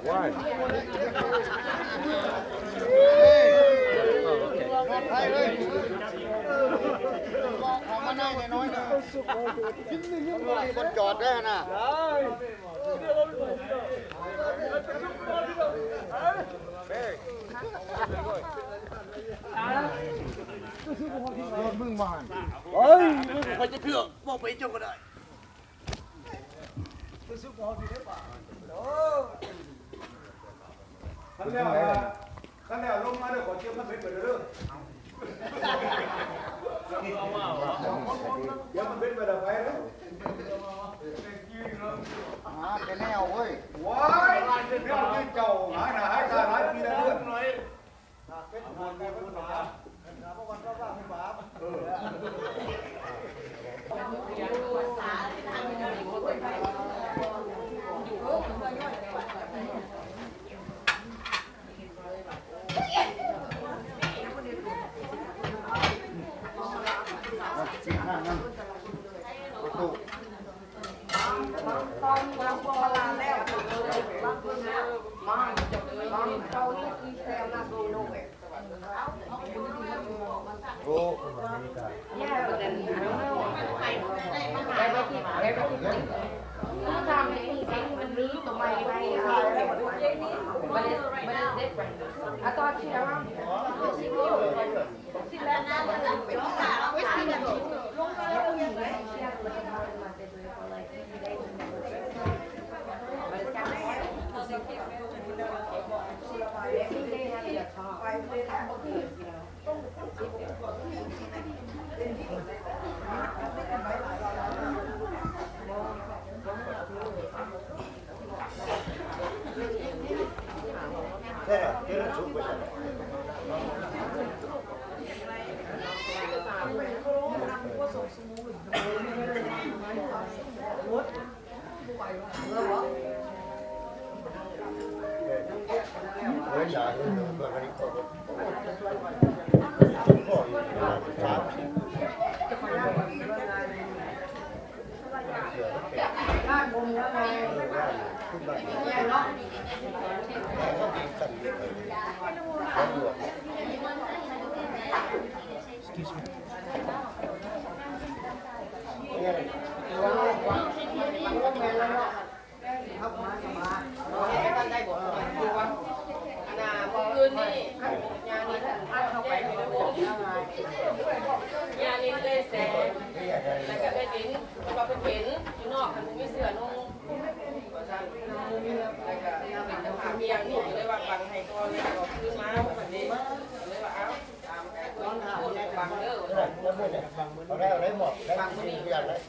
Why? ເອົາມາໄດ້ນ້ອຍໆນະ ຄົນຈອດໄດ້ນະ. ເອີຍ ຂ້ອຍຈະເຊື່ອ ເວົ້າໄປເຈົ້າກໍໄດ້. ຄັນແລ້ວ ຄັນແລ້ວລົງມາເດີ ຂໍເກັບມັນເປັນໄປເດີ. ເກັບມັນເປັນໄປໄດ້ໄປເດີ. ຫາແຕ່ແນວເວີຍ. ວ້າຍ ແນວທີ່ເຈົ້າຫາໜ້າຫາຕາຫຼາຍປີແລ້ວເດີ.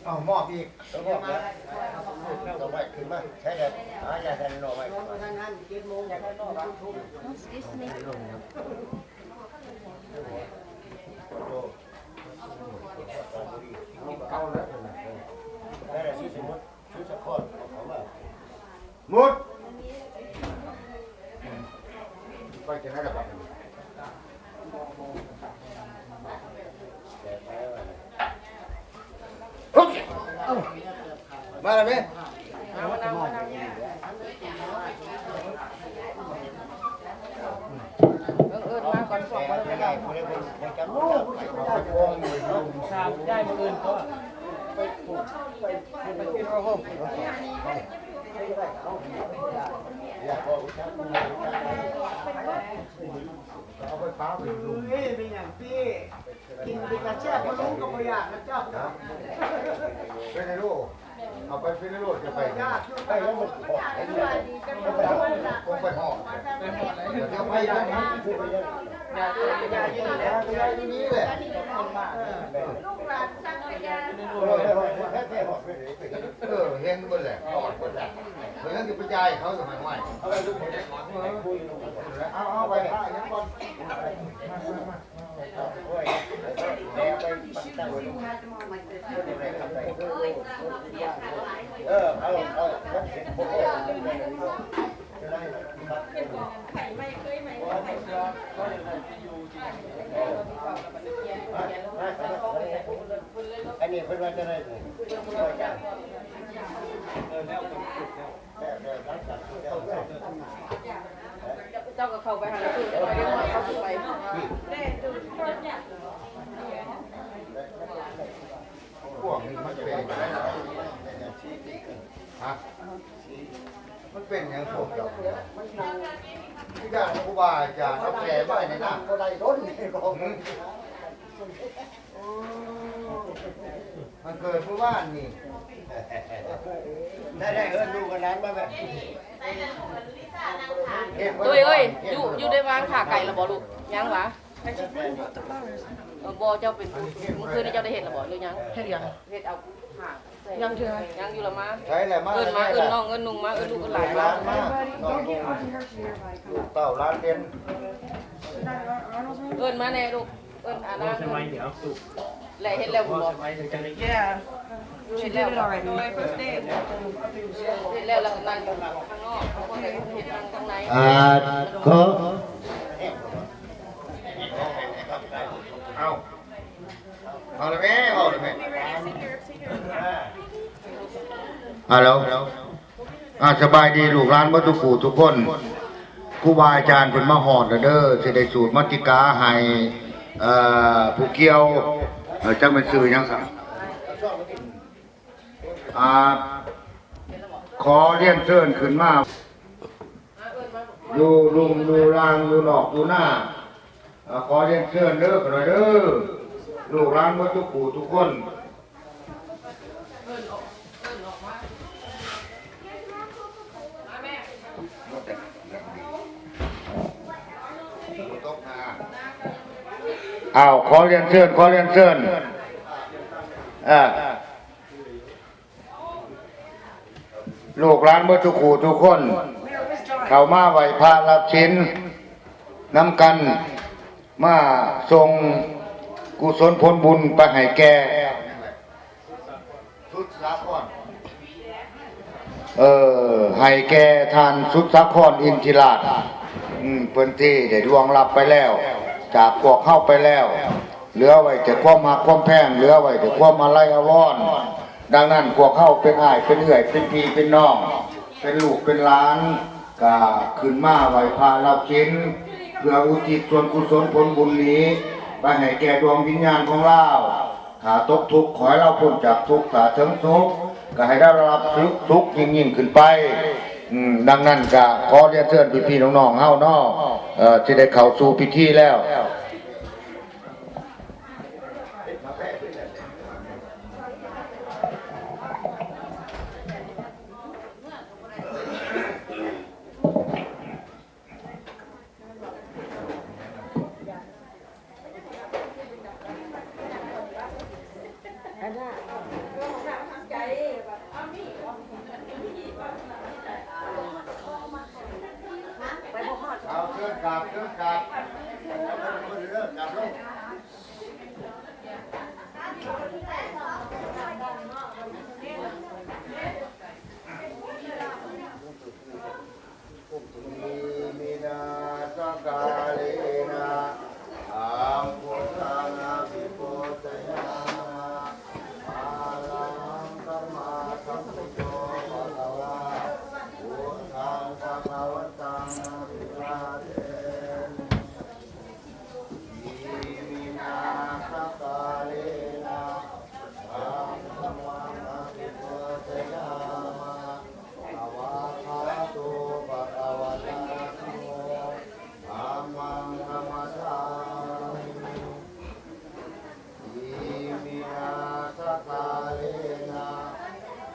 ເອົາມອບອີກ ເອົາມອບແລ້ວ ເອົາໄວ້ຂຶ້ນມາ ໃຊ້ແລ້ວ ຫາຢາແທນໜໍ່ໄວ້. Excuse me. ໝົດ ໄປຈັ່ງໃດລະບັດນີ້? ມາແລ້ວແມ່. ເອີ້ນມາກ່ອນ ພວກມັນກໍໄດ້ ຖ້າໄດ້ມື້ອື່ນກໍໄປ ໄປ ໄປ funeral home. ເອີຍ ເປັນຫຍັງຕິ? ກິນເປັນຕາແຊບ ພໍ່ລຸງກໍບໍ່ຢາກນະເຈົ້າ. ເປັນໄງລູກ? ເອົາໄປ ເປັນໄງລູກ? ຈະໄປ ໄປແລ້ວມັນອອກ ໄປຮອດ ໄປຮອດ ດຽວໄປນຳ ຢາກໄປ ຢາກໄປຢູ່ນີ້ແຫຼະ. ລູກຫຼານສັກກະຍານ ເອີ ໄປຮອດ ໄປຮອດ ເອີ ເຫັນເບິດແຫຼະ ຮອດເບິດແຫຼະ. ເພິ່ນຍັງຊິໄປຈ່າຍເຂົາຢູ່ ຫ້ວຍ ເອົາ ເອົາໄປ ເອີ ເອົາ ເອົາ. ເຈົ້າກໍເຂົ້າໄປຫັ້ນລະ ຄືຈະໄປເດ້ ເຂົາຊິໄປ ພວກນີ້ມັນເປັນ ຮະ ມັນເປັນຫຍັງພວກເຈົ້າ? ຄືຢ້ານຄູບາອາຈານເອົາແກ່ໄວ້ໃນນາ ບໍ່ໄດ້ດົນນີ້ບໍ່ ມັນເກີດມື້ວານນີ້ ໄດ້ ໄດ້ເອີ້ນລູກກັບຫຼານມາແບບ ຕຸ້ຍເອີຍ ຢູ່ ຢູ່ໄດ້ວາງຂາໄກ່ລະບໍ່ລູກ? ຍັງຫວາ? ເອີ ບໍ່ ເຈົ້າເປັນຜູ້ ມື້ຄືນນີ້ເຈົ້າໄດ້ເຮັດລະບໍ່ ຫຼືຍັງ? ເຮັດຫຍັງ? ເຮັດເອົາ ຍັງເທື່ອ ຍັງຢູ່ລະມາ ໃສລະມາ ເອີ້ນມາ ເອີ້ນນ້ອງ ເອີ້ນນຸ່ງມາ ເອີ້ນລູກເອີ້ນຫຼານມາ ເອີ້ນມາ ເອີ້ນລູກເອີ້ນຫຼານມາ ລູກເຕົ້າຫຼານເດັ່ນ ເອີ້ນມາແດ່ລູກ ເອີ້ນອານາ ແລະເຮັດແລ້ວບໍ່? Yeah, she did it already. ເຮັດແລ້ວ ແລ້ວກໍນັ່ງຢູ່ຂ້າງນອກ ເຂົາບໍ່ໄດ້ເຮັດ ນັ່ງຂ້າງໃນ ອ່າ ຂໍ ເອົາ ເອົາລະແມ່ ເອົາລະແມ່ ຮາໂລ ອ່າ ສະບາຍດີລູກຫຼານເບິດທຸກຜູ້ທຸກຄົນ ຄູບາອາຈານເພິ່ນມາຮອດແລ້ວເດີ ຊິໄດ້ສູດມັດຕິກາໃຫ້ ເອີ ຜູ້ກ່ຽວ ເອີ ຈັກແມ່ນຊື່ຫຍັງຊະ ອ່າ ຂໍລຽນເຊີນຂຶ້ນມາ ຢູ່ລຸ່ມຢູ່ລ່າງ ຢູ່ນອກຢູ່ນາ ອ່າ ຂໍລຽນເຊີນເດີ ຂ້ານ້ອຍເດີ ລູກຫຼານເບິດທຸກຜູ້ທຸກຄົນ ອ້າວ ຂໍລຽນເຊີນ ຂໍລຽນເຊີນ ເອີ ລູກຫຼານເບິດທຸກຜູ້ທຸກຄົນ ເຂົ້າມາໄຫວ້ພະຮັບສິນນຳກັນ ມາສົ່ງກຸສົນຜົນບຸນໄປໃຫ້ແກ່ ເອີ ໃຫ້ແກ່ທ່ານສຸດສາຄອນ ອິນທິລາດ ອືມ ເພິ່ນທີ່ໄດ້ລ່ວງລັບໄປແລ້ວ ຈາກພວກເຮົາໄປແລ້ວ ເຫຼືອໄວ້ແຕ່ຄວາມຮັກຄວາມແພງ ເຫຼືອໄວ້ແຕ່ຄວາມອາໄລອາວອນ. ດັ່ງນັ້ນ ພວກເຮົາເປັນອ້າຍເປັນເອື້ອຍ ເປັນພີ່ເປັນນ້ອງ ເປັນລູກເປັນຫຼານ ກະຂຶ້ນມາໄຫວ້ພະຮັບສິນ ເພື່ອອຸທິດສ່ວນກຸສົນຜົນບຸນນີ້ ໄປໃຫ້ແກ່ດວງວິນຍານຂອງລາວ. ຖ້າຕົກທຸກ ຂໍໃຫ້ລາວພົ້ນຈາກທຸກ, ຖ້າເຖິງສຸກ ກໍໃຫ້ລາວໄດ້ຮັບສຸກ, ສຸກຍິ່ງໆຂຶ້ນໄປ. ອືມ ດັ່ງນັ້ນກໍຂໍລຽນເຊີນພີ່ໆນ້ອງໆເຮົາເນາະ ເອີ ຊິໄດ້ເຂົ້າສູ່ພິທີແລ້ວ. ເອົາ ເຊີນກັບ ເຊີນກັບ ກັບລົງ. ອີມິນາ ສະກາເລນະ ອັງ ພຸດທັງ ອະພິປູຊະຍາມະ ອະລະຫັງ ສຳມາສຳພຸດໂທ ພະຄະວາ ພຸດທັງ ພະຄະວັນຕັງ ອະພິວາເທມິ ອີມິນາ ສະກາເລນະ ອັງ ທຳມັງ ອະພິປູຊະຍາມະ ສະວາຄາໂຕ ພະຄະວະຕາ ທຳໂມ ທຳມັງ ນະມະສາມິ ອີມິນາ ສະກາເລນະ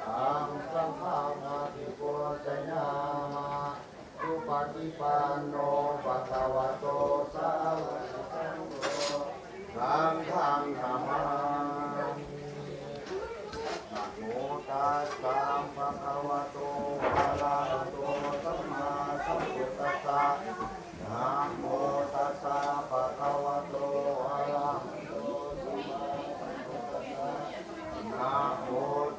ອັງ ສັງຄັງ ອະພິປູຊະຍາມະ ສຸປະຕິປັນໂນ ພະຄະວະໂຕ ສາວະກະສັງໂຄ ສັງຄັງ ນະມາມິ ນະໂມຕັດສະ ພະຄະວະໂຕ ອະລະຫະໂຕ ສຳມາສຳພຸດທັດສະ ນະໂມຕັດສະ ພະຄະວະໂຕ ອະລະຫະໂຕ ສຳມາສຳພຸດທັດສະ ນະໂມ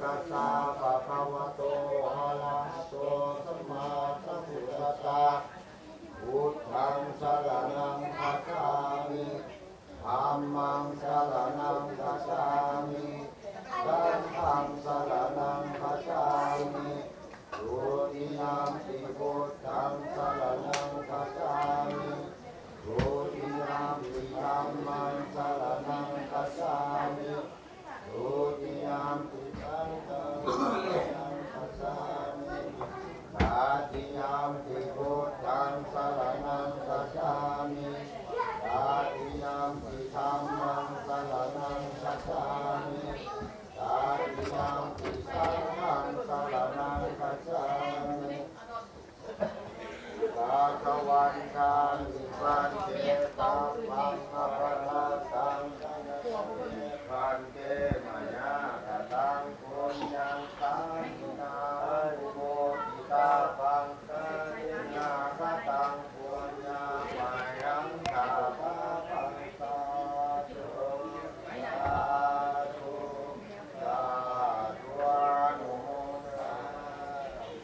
ຕັດສະ ພະຄະວະໂຕ ອະລະຫະໂຕ ສຳມາສຳພຸດທັດສະ ພຸດທັງ ສະລະນັງ ຄັດສາມິ ທຳມັງ ສະລະນັງ ຄັດສາມິ Saṅghaṃ saraṇaṃ gacchāmi. Dutiyampi buddhaṃ saraṇaṃ gacchāmi. Dutiyampi dhammaṃ saraṇaṃ gacchāmi. Dutiyampi saṅghaṃ saraṇaṃ gacchāmi. Tatiyampi buddhaṃ saraṇaṃ gacchāmi. Tatiyampi dhammaṃ saraṇaṃ gacchāmi. Tatiyampi saṅghaṃ saraṇaṃ gacchāmi. Bhagavantāni bhante sabbaṃ aparādhaṃ khamatha me bhante, mayā kataṃ puññaṃ khāhinā anumoditabbaṃ, khāhinā kataṃ puññaṃ mayhaṃ dātabbaṃ. Sādhu, sādhu, sādhu, anumodāmi.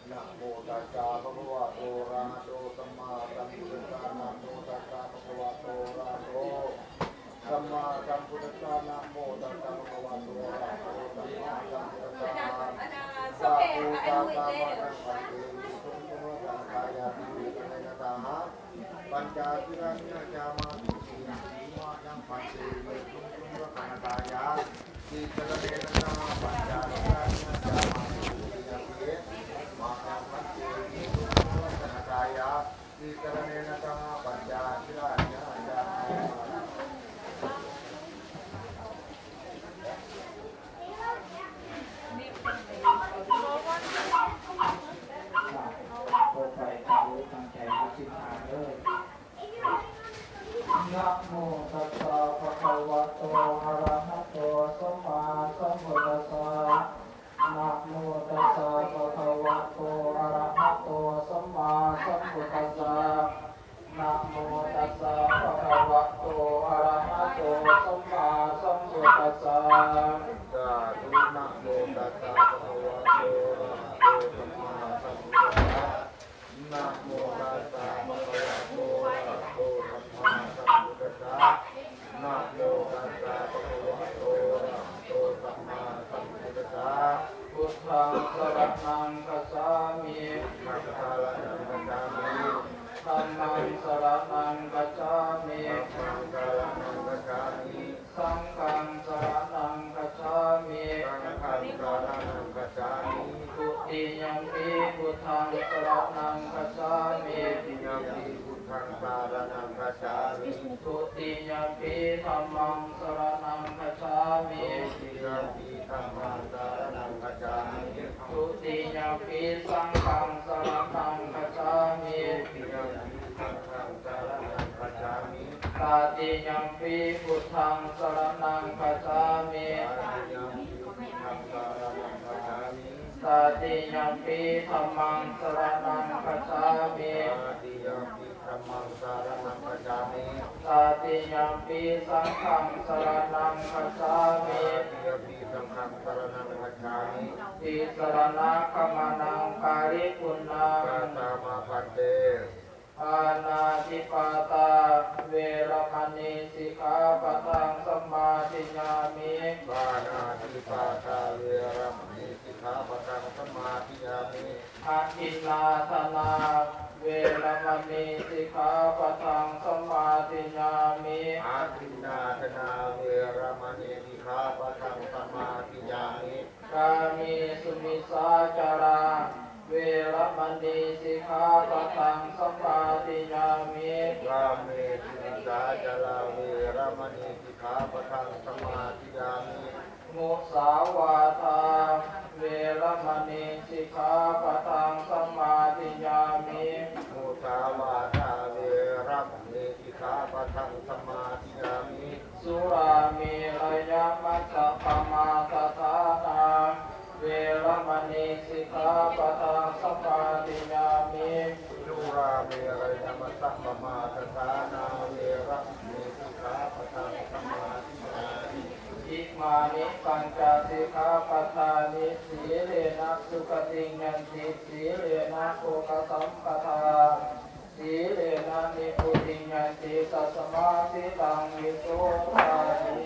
Namo tassa bhagavato arahato sammāsambuddhassa. Namo tassa bhagavato arahato sammāsambuddhassa. Namo tassa bhagavato arahato sammāsambuddhassa. Bhagavato arahato sammāsambuddhassa. Pañca sīlāni yācāma, sīlāni mayaṃ bhante, viharetuṃ sukhī attānaṃ. Tisaraṇena saha pañca sīlāni yācāma, sīliyampi mayaṃ bhante, viharetuṃ sukhī attānaṃ. Tisaraṇena saha pañca sīlāni yācāma. ຕໍ່ໄປ ຕັ້ງອົກຕັ້ງໃຈຮັບສິນທາເດີ້. Namo tassa bhagavato arahato sammāsambuddhassa. Namo tassa bhagavato arahato sammāsambuddhassa. Namo tassa bhagavato arahato sammāsambuddhassa. Sādhu. Namo tassa bhagavato arahato sammāsambuddhassa. Namo tassa bhagavato arahato sammāsambuddhassa. Namo tassa bhagavato arahato sammāsambuddhassa. Buddhaṃ saraṇaṃ gacchāmi. Buddhaṃ saraṇaṃ gacchāmi. Dhammaṃ saraṇaṃ gacchāmi. Dhammaṃ saraṇaṃ gacchāmi. Saṅghaṃ saraṇaṃ gacchāmi. Saṅghaṃ saraṇaṃ gacchāmi. Dutiyampi buddhaṃ saraṇaṃ gacchāmi. Dutiyampi buddhaṃ saraṇaṃ gacchāmi. Dutiyampi dhammaṃ saraṇaṃ gacchāmi. Dutiyampi dhammaṃ saraṇaṃ gacchāmi. Dutiyampi saṅghaṃ saraṇaṃ gacchāmi. Dutiyampi saṅghaṃ saraṇaṃ gacchāmi. Tatiyampi buddhaṃ saraṇaṃ gacchāmi. Tatiyampi buddhaṃ saraṇaṃ gacchāmi. Tatiyampi dhammaṃ saraṇaṃ gacchāmi. Tatiyampi dhammaṃ saraṇaṃ gacchāmi. Tatiyampi saṅghaṃ saraṇaṃ gacchāmi. Tatiyampi saṅghaṃ saraṇaṃ gacchāmi. Tisaraṇagamanaṃ paripuṇṇaṃ. Gacchāma bhante. Pāṇātipātā veramaṇī sikkhāpadaṃ samādiyāmi. Pāṇātipātā veramaṇī sikkhāpadaṃ samādiyāmi. Adinnādānā veramaṇī sikkhāpadaṃ samādiyāmi. Adinnādānā veramaṇī sikkhāpadaṃ samādiyāmi. Kāmesu micchācārā veramaṇī sikkhāpadaṃ samādiyāmi. Kāmesu micchācārā veramaṇī sikkhāpadaṃ samādiyāmi. Musāvādā veramaṇī sikkhāpadaṃ samādiyāmi. Musāvādā veramaṇī sikkhāpadaṃ samādiyāmi. Surāmerayamajjapamādaṭṭhānā veramaṇī sikkhāpadaṃ samādiyāmi. Surāmerayamajjapamādaṭṭhānā veramaṇī sikkhāpadaṃ samādiyāmi. Imāni pañca sikkhāpadāni. Sīlena sugatiṃ yanti, sīlena bhogasampadā, sīlena nibbutiṃ yan Sīlasamādhipaññito bhāti.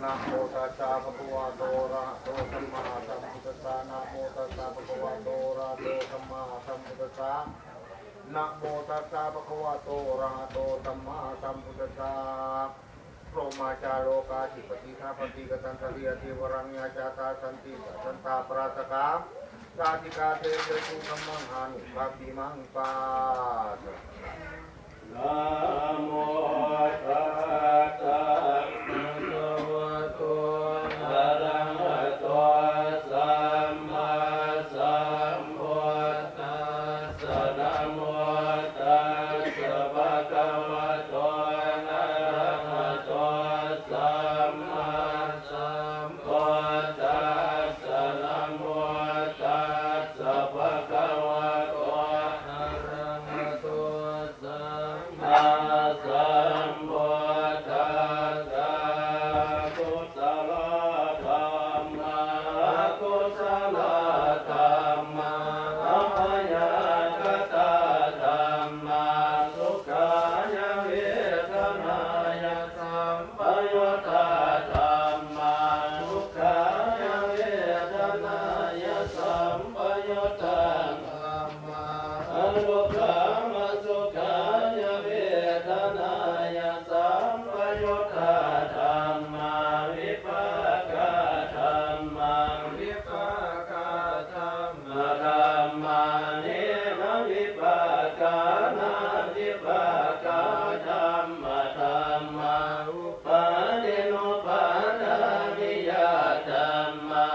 Namo tassa bhagavato arahato sammāsambuddhassa. Namo tassa bhagavato arahato sammāsambuddhassa. Namo tassa bhagavato arahato sammāsambuddhassa. Brahmā ca lokādhipatī thappatī katandharī athivaraṃ. Yā jātā santī ca santāparājitā sāntikā desesu dhammaṃ hānuggahī mahiddhikā. Namo tassa bhagavato arahato sammāsambuddhassa. Namo tassa bhagavato arahato sammāsambuddhassa. Namo tassa bhagavato arahato sammāsambuddhassa. Kusalā dhammā, akusalā dhammā, abyākatā dhammā, sukhāya vedanāya sampayuttā dhammā, dukkhāya vedanāya sampayuttā dhammā, adukkhamasukhāya vedanāya sampayuttā dhammā, vipākā dhammā, vipākā dhamma dhammā, nevavipākā nāvipākā dhamma dhammā, upādinnupādāniyā dhammā,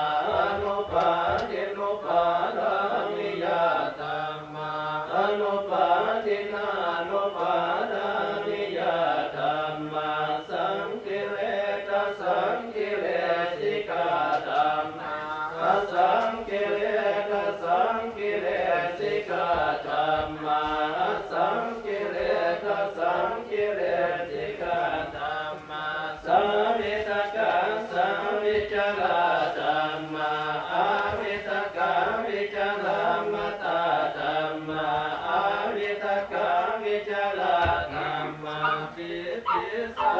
anupādinnupādāniyā dhammā, anupādinnānupādāniyā dhammā, saṅkiliṭṭhasaṅkilesikā dhammā, asaṅkiliṭṭhasaṅkilesikā dhammā, asaṅkiliṭṭhasaṅkilesikā dhammā, savitakkasavicārā dhammā, avitakkavicāramattā dhammā, avitakkāvicārā dhammā, pītisahagatā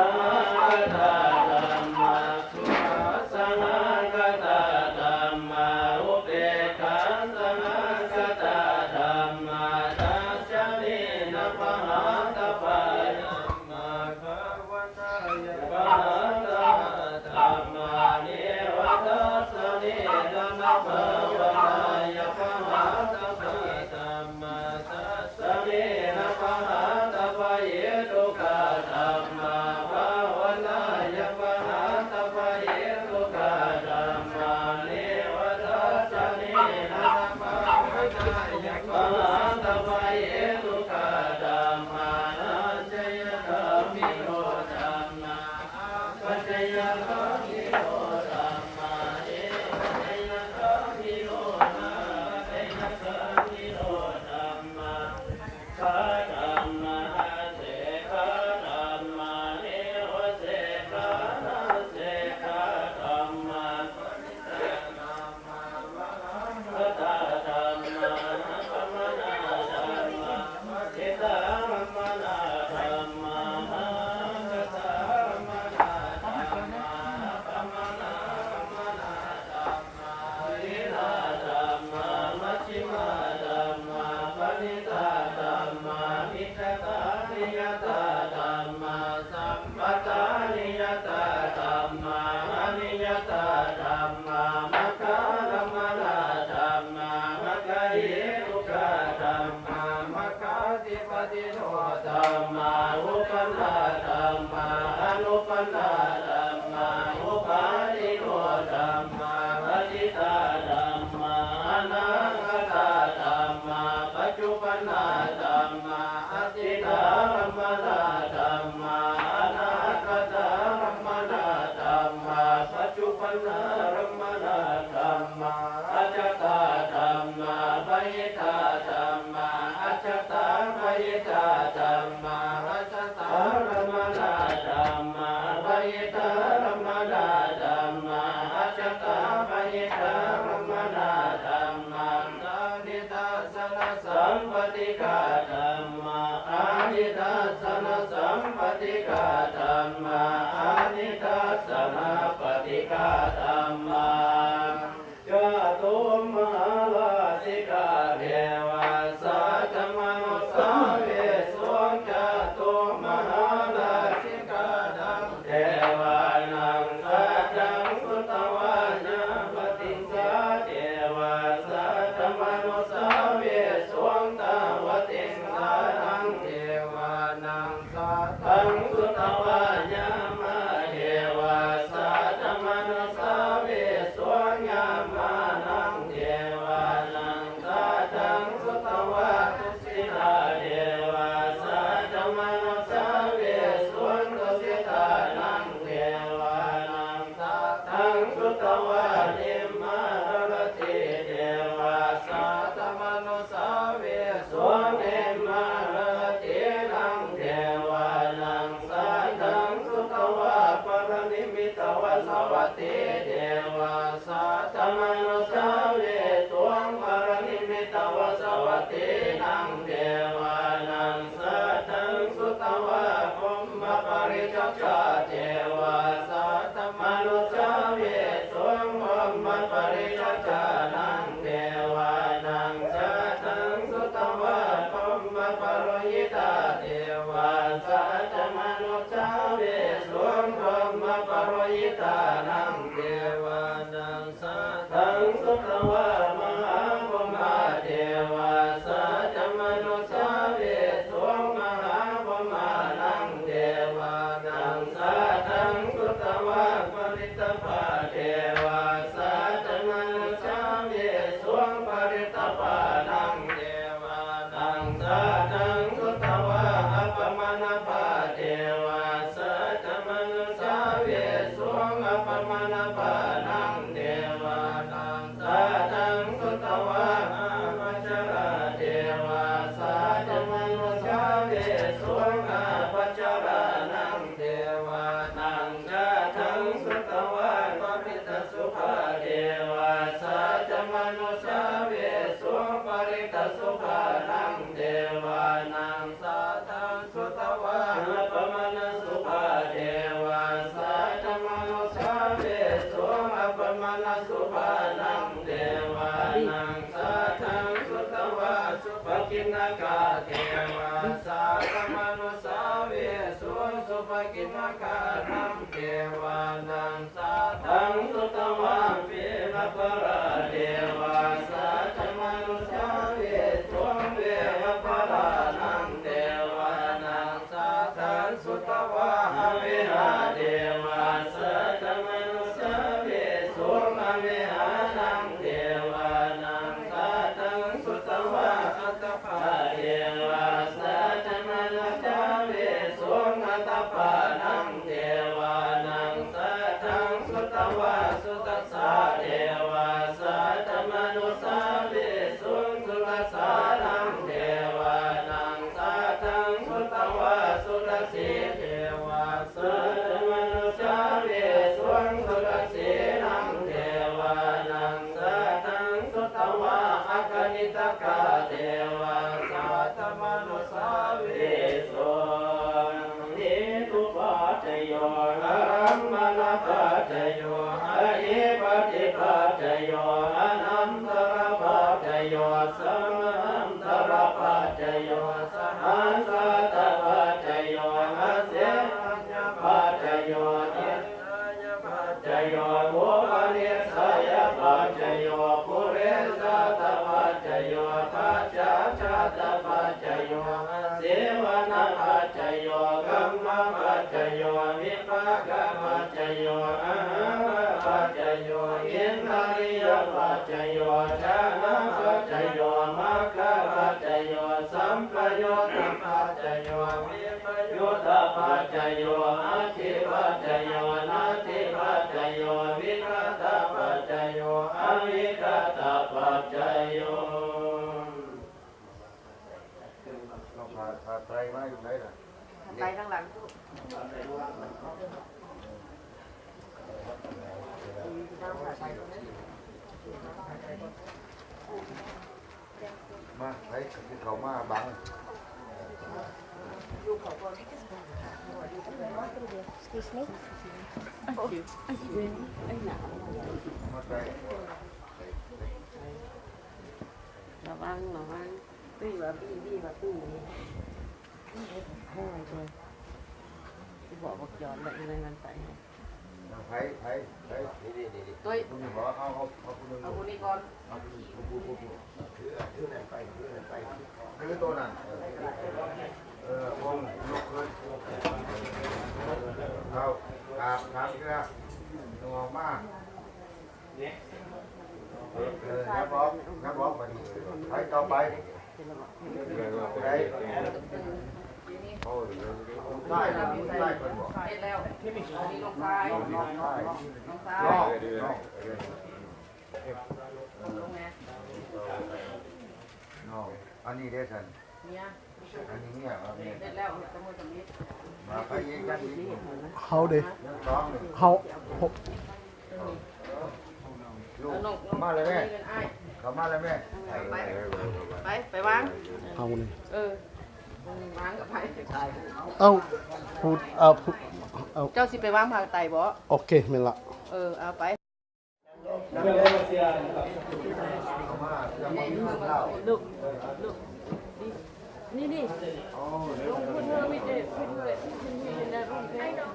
dhammā, sukhasahagatā dhammā, upekkhāsahagatā dhammā, dassanena pahātabbā dhammā, bhāvanāya pahātabbā dhammā, neva dassanena na bhāvanāya pahātabbā dhammā, dassanena pahātabbahetukā dhammā, bhāvanāya pahātabbahetukā dhammā, neva dassanena na bhāvanāya pahātabbahetukā dhammā, ācayagāmino dhammā, apacayagāmino dhammā, nepacayagāmino nāpacayagāmino dhammā, saṅkhā dhammā, asekkhā dhammā, nevasekkhā nāsekkhā dhammā, parittā dhammā, mahaggatā dhammā, appamāṇā dhammā, parittārammaṇā dhammā, mahaggatārammaṇā dhammā, appamāṇārammaṇā dhammā, hīnā dhammā, majjhimā dhammā, paṇītā dhammā, micchattaniyatā dhammā, sammattaniyatā dhammā, aniyatā dhammā, maggārammaṇā dhammā, maggahetukā dhammā, maggādhipatino dhammā, uppannā dhammā, anuppannā dhammā, uppādino dhammā, atītā dhammā, anāgatā dhammā, paccuppannā dhammā, atītārammaṇā dhammā, anāgatārammaṇā dhammā, paccuppannārammaṇā dhammā, ajjhattā dhammā, bahiddhā dhammā, ajjhattabahiddhā dhammā, ajjhattārammaṇā dhammā, bahiddhārammaṇā dhammā, ajjhattabahiddhārammaṇā dhammā, sanidassanasampattikā dhammā, a ນິທັດສະນະສຳປະຕິກາທຳມາ ອະນິທັດສະນະປະຕິກາທຳມາ ຈະຕຸມະຫາລາຊິກາເທວາ ສັດຕະມະນຸດສາເວສຸງ ຈະຕຸມະຫາລາຊິກາທັງເທວານັງ ສັດທັງສຸດທະວາ ຍາມະຕິງສາເທວາ ສັດຕະມະນຸດສາເວສຸງ ຕາວະຕິງສານັງເທວານັງ ສັດທັງສຸດທະວາ ຍາມະເທວາ ສັດຕະມະນຸດສາເວສຸງ ຍາມານັງເທວານັງ ສັດທັງສຸດທະວາ ຕຸສິຕາເທວາ ສັດຕະມະນຸດສາເວສຸງ ຕຸສິຕານັງເທວານັງ ສັດທັງສຸດທະວາ ນິມມາລະລະຕິເທວາ ສັດຕະມະນຸດສາເວສຸງ ນິມມາລະລະຕິນັງເທວານັງ ສັດທັງສຸດທະວາ ປະລະນິມິຕະວາສະວັດຕິເທວາ ສັດຕະມະນຸດສາເວສຸງ ປະລະນິມິຕະວາສະວັດຕິນັງເທວານັງ ສັດທັງສຸດທະວາ ພົມມະປະລິສັດສາເທວາ ສັດຕະມະນຸດສາເວສຸງ ພົມມະປະລິສັດສານັງເທວານັງ ສັດທັງສຸດທະວາ ພົມມະປະໂລຫິຕາເທວາ ສັດຕະມະນຸດສາເວສຸງ ພົມມະປະໂລຫິຕານັງເທວານັງ ສັດທັງສຸດທະວາ ມະຫາພົມມາເທວາ ສັດຕະມະນຸດສາເວສຸງ ມະຫາພົມມານັງເທວານັງ ສັດທັງສຸດທະວາ ປະລິດຕະພາເທວາ ສັດຕະມະນຸດສາເວສຸງ ປະລິດຕະພານັງເທວານັງ ສັດທັງສຸດທະວາ ອັບປະມານະພາເທວາ ສັດຕະມະນຸດສາເວສຸງ ອັບປະມານະພານັງເທວານັງ ສັດທັງສຸດທະວາ ອາປັດຈະລາເທວາ ສັດຕະມະນຸດສາເວສຸງ ອາປັດຈະລານັງເທວານັງ ສັດທັງສຸດທະວາ ປະລິດຕະສຸພາເທວາ ສັດຕະມະນຸດສາເວສຸງ ປະລິດຕະສຸພານັງເທວານັງ ສັດທັງສຸດທະວາ ອັບປະມານະສຸພາເທວາ ສັດຕະມະນຸດສາເວສຸງ ອັບປະມານະສຸພານັງເທວານັງ ສັດທັງສຸດທະວາ ສຸພະກິນນະກາເທວາ ສັດຕະມະນຸດສາເວສຸງ ສຸພະກິນນະການັງເທວານັງ ສັດທັງສຸດທະວາ ເວຫະປະລາເທວາ ສັດຕະມະນຸດສາເວສຸງ ເວຫະປະລານັງເທວານັງ ສັດທັງສຸດທະວາ ອະເວຫາເທວາ ສັດຕະມະນຸດສາເວສຸງ ອະເວຫານັງເທວານັງ ສັດທັງສຸດທະວາ ອັດຕະປາເທວາ ສັດຕະມະນຸດສາເວສຸງ ອັດຕະປານັງເທວານັງ ສັດທັງສຸດທະວາ ສຸຕັດສາເທວາ ສັດຕະມະນຸດສາເວສຸງ ສຸຕັດສານັງເທວານັງ ສັດທັງສຸດທະວາ ສຸຕັດສີເທວາ ສັດຕະມະນຸດສາເວສຸງ ສຸຕັດສີນັງເທວານັງ ສັດທັງສຸດທະວາ ອາຄະນິຕະກາເທວາ ສັດຕະມະນຸດສາເວສຸງ ເຫຕຸປັດຈະໂຍ ອາລຳມະນະປັດຈະໂຍ ອະທິປະຕິປັດຈະໂຍ ອະນັນຕະລະປັດຈະໂຍ ສະມານຕະລະປັດຈະໂຍ ສະຫາສະຕະປັດຈະໂຍ ອາເສນະຍະປັດຈະໂຍ ນິສສາຍະປັດຈະໂຍ ໂອປະນິສສາຍະປັດຈະໂຍ ປຸເຣຊາຕະປັດຈະໂຍ ປັດສະຈາຕະປັດຈະໂຍ ອາຊີວະນະປັດຈະໂຍ ກຳມະປັດຈະໂຍ ວິປາກະປັດຈະໂຍ ອາຫາລະປັດຈະໂຍ ອິນທະລີຍະປັດຈະໂຍ ຊານະປັດຈະໂຍ ມັກຄະປັດຈະໂຍ ສຳປະໂຍຊະປັດຈະໂຍ ວິ ປະໂຍຊະປັດຈະໂຍ ອັດຖິປັດຈະໂຍ ນັດຖິປັດຈະໂຍ ວິຄະຕະປັດຈະໂຍ ອະວິຄະຕະປັດຈະໂຍ. ເອົາຜ້າ ຜ້າໄຕມາຢູ່ໃສລະ? ໄປທາງຫຼັງພຸ້ນ ມາ ໃຜຊິເຂົ້າມາບັງ. Excuse me. ລະວັງ ລະວັງ ຕຸ້ຍວ່າປີ້ ບີວ່າຕຸ້ຍນີ້ ໂອ້ຍ ໂອ້ຍ ຊິບອກບັກຈອນລະອີ່ນັ້ນໄປໃຫ້ ໃຜ ໃຜ ໃຜ ນີ້ ນີ້ ນີ້ ຕຸ້ຍ ຜູ້ນີ້ບໍ່ ເອົາ ເອົາ ເອົາຜູ້ໜຶ່ງ ເອົາຜູ້ນີ້ກ່ອນ ເອົາຜູ້ນີ້ ຜູ້ ຜູ້ ຜູ້ ຜູ້ ຖື ຖືນັ້ນໄປ ຖືນັ້ນໄປ ຖືໂຕນັ້ນ ເອີ ເອີ ວົງ ຍົກຂຶ້ນ ເອົາ ກາບ ສາມເທື່ອ ດຶງອອກມາ ເອີ ແນບອອກ ແນບອອກ ບາດນີ້ ໄປຕໍ່ໄປ ຜູ້ໃດ ເອົາ ລູກຊາຍ ລູກຊາຍເພິ່ນບໍ່ ເຮັດແລ້ວ ມີນ້ອງຊາຍ ນ້ອງຊາຍ ນ້ອງຊາຍ ນ້ອງ ນ້ອງ ເອີ ນ້ອງ ອັນນີ້ເດ້ຊັ້ນ ເມຍ ອັນນີ້ເມຍ ເມຍ ເຮັດແລ້ວ ເຮັດແຕ່ມື້ຕຳອິດ ມາ ໃຜອີກ ຍັງອີກ ເຮົາເດ້ ຍັງສອງນີ້ ເຮົາ ເຮົາ ລູກ ມາເລີຍແມ່ ເຂົ້າມາເລີຍແມ່ ໄປ ໄປ ໄປວາງ ເຮົານີ້ ເອີ ວາງກັບໃຜ ເອົາ ຜູ້ ເອົາ ຜູ້ ເອົາ ເຈົ້າຊິໄປວາງພາກໃຕ້ບໍ່ ໂອເຄ ແມ່ນລະ ເອີ ເອົາໄປ ລູກ ລູກ ນີ້ ນີ້ ລົງທຶນເຮົາມີແຕ່ຂຶ້ນເຮືອນ ຂຶ້ນເຮືອນໄດ້ບໍ່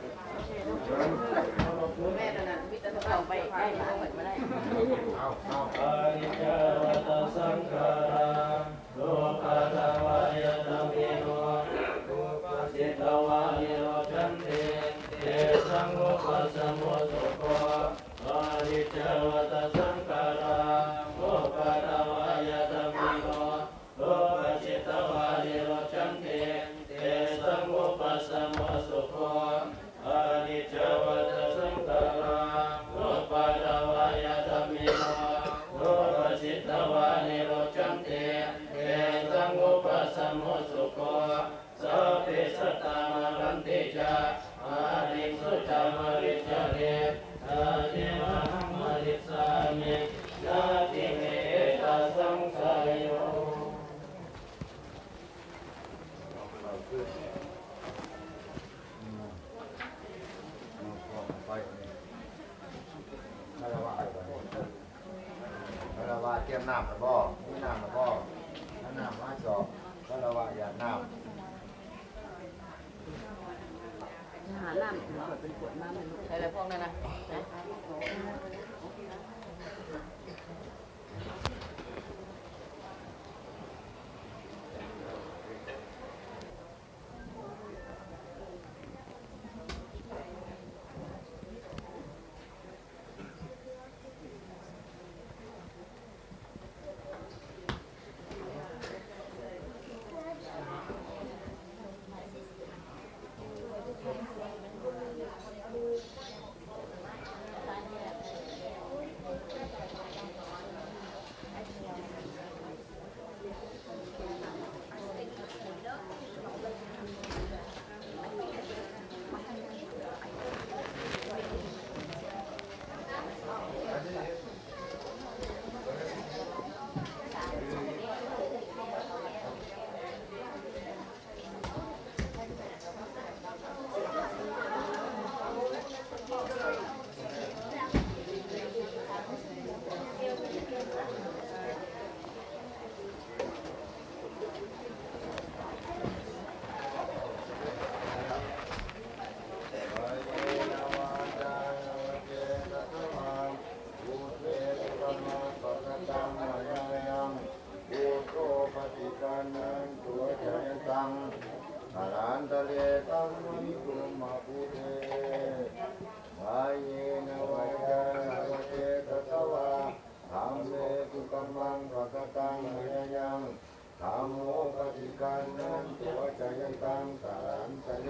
ແມ່ນ ແມ່ນອັນນັ້ນມີແຕ່ເຮົາໄປໄດ້ ເຮົາໄປບໍ່ໄດ້ ອະນິດຈາວະຕະສັງຂາຣາ ໂນປະດາວະຍະທຳມິໂນ ອຸປັດສິຕະວານິໂຣຈັນຕິ ເຕສັງອຸປັດສະໂມສຸໂຂ ອະນິດຈາວະຕະສັງຂາຣາ ໂອປາດາວະອາຍະຕະມິໂນ ໂອປັດສິຕະວານິໂຣດຈັນຕິ ເຕສັງອຸປັດສະໂມສຸໂຂ ອະນິດຈາວະຕະສັງຂາຣາ ໂອປາດາວະອາຍະຕະມິໂນ ໂອປັດສິຕະວານິໂຣດຈັນຕິ ເຕສັງອຸປັດສະໂມສຸໂຂ ສັບເພສັດຕາ ມະຣັນຕິຈະ ມະລິງສຸຈາ ມະລິຈະເຣ ນາເທວະຫັງ ມະລິສາມິ ນາທິເມ ເອຕະສັງສາໂຍ. ຄາລະວະ ຄາລະວະ ຕຽມນ້ຳແລ້ວບໍ່? ມີນ້ຳແລ້ວບໍ່? ເອົານ້ຳມາຈອກ ຄາລະວະຢາດນ້ຳ ຫານ້ຳ ເປັນຂວດມາໃຫ້ລູກ ໃສ່ແລ້ວພວກນັ້ນນະ ໃສ່. ການນັ້ນຕົວະຈະຍັນຕັງ ກາລານຕະເລ ຕັງມະນິຕຸມມະພູເຕ ກາເຍນະ ວາຈານະ ວະເຈຕະສະວາ ທຳເມ ກຸກຳມັງ ພະຄະຕັງ ມະຍາຍັງ ທຳໂມ ປະຕິການນັ້ນຕົວະຈະຍັນຕັງ ກາລານຕະເລ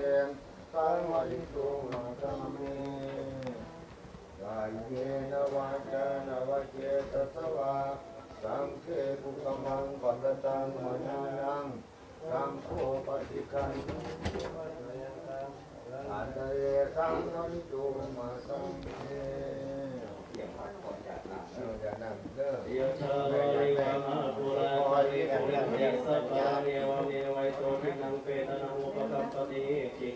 ຕັງມະນິຕຸມມະທຳເມ ກາເຍນະ ວາຈານະ ວະເຈຕະສະວາ ສັງເຄ ກຸກຳມັງ ພະຄະຕັງ ມະຍາຍັງ ສັງໂຄ ປະຕິການ ອັນຕະເລ ສັງຄະລິຕຸມມະສັງເຄ ເອີ ຢ່ານັ້ນເດີ ຍະຖາ ວາລິວະຫາ ປູຣາ ປະລິປູເຣນຕິ ສາຄະລັງ ເອວະເມ ວະອິໂຕ ທິນນັງ ເປຕານັງ ອຸປະກັບປະຕິ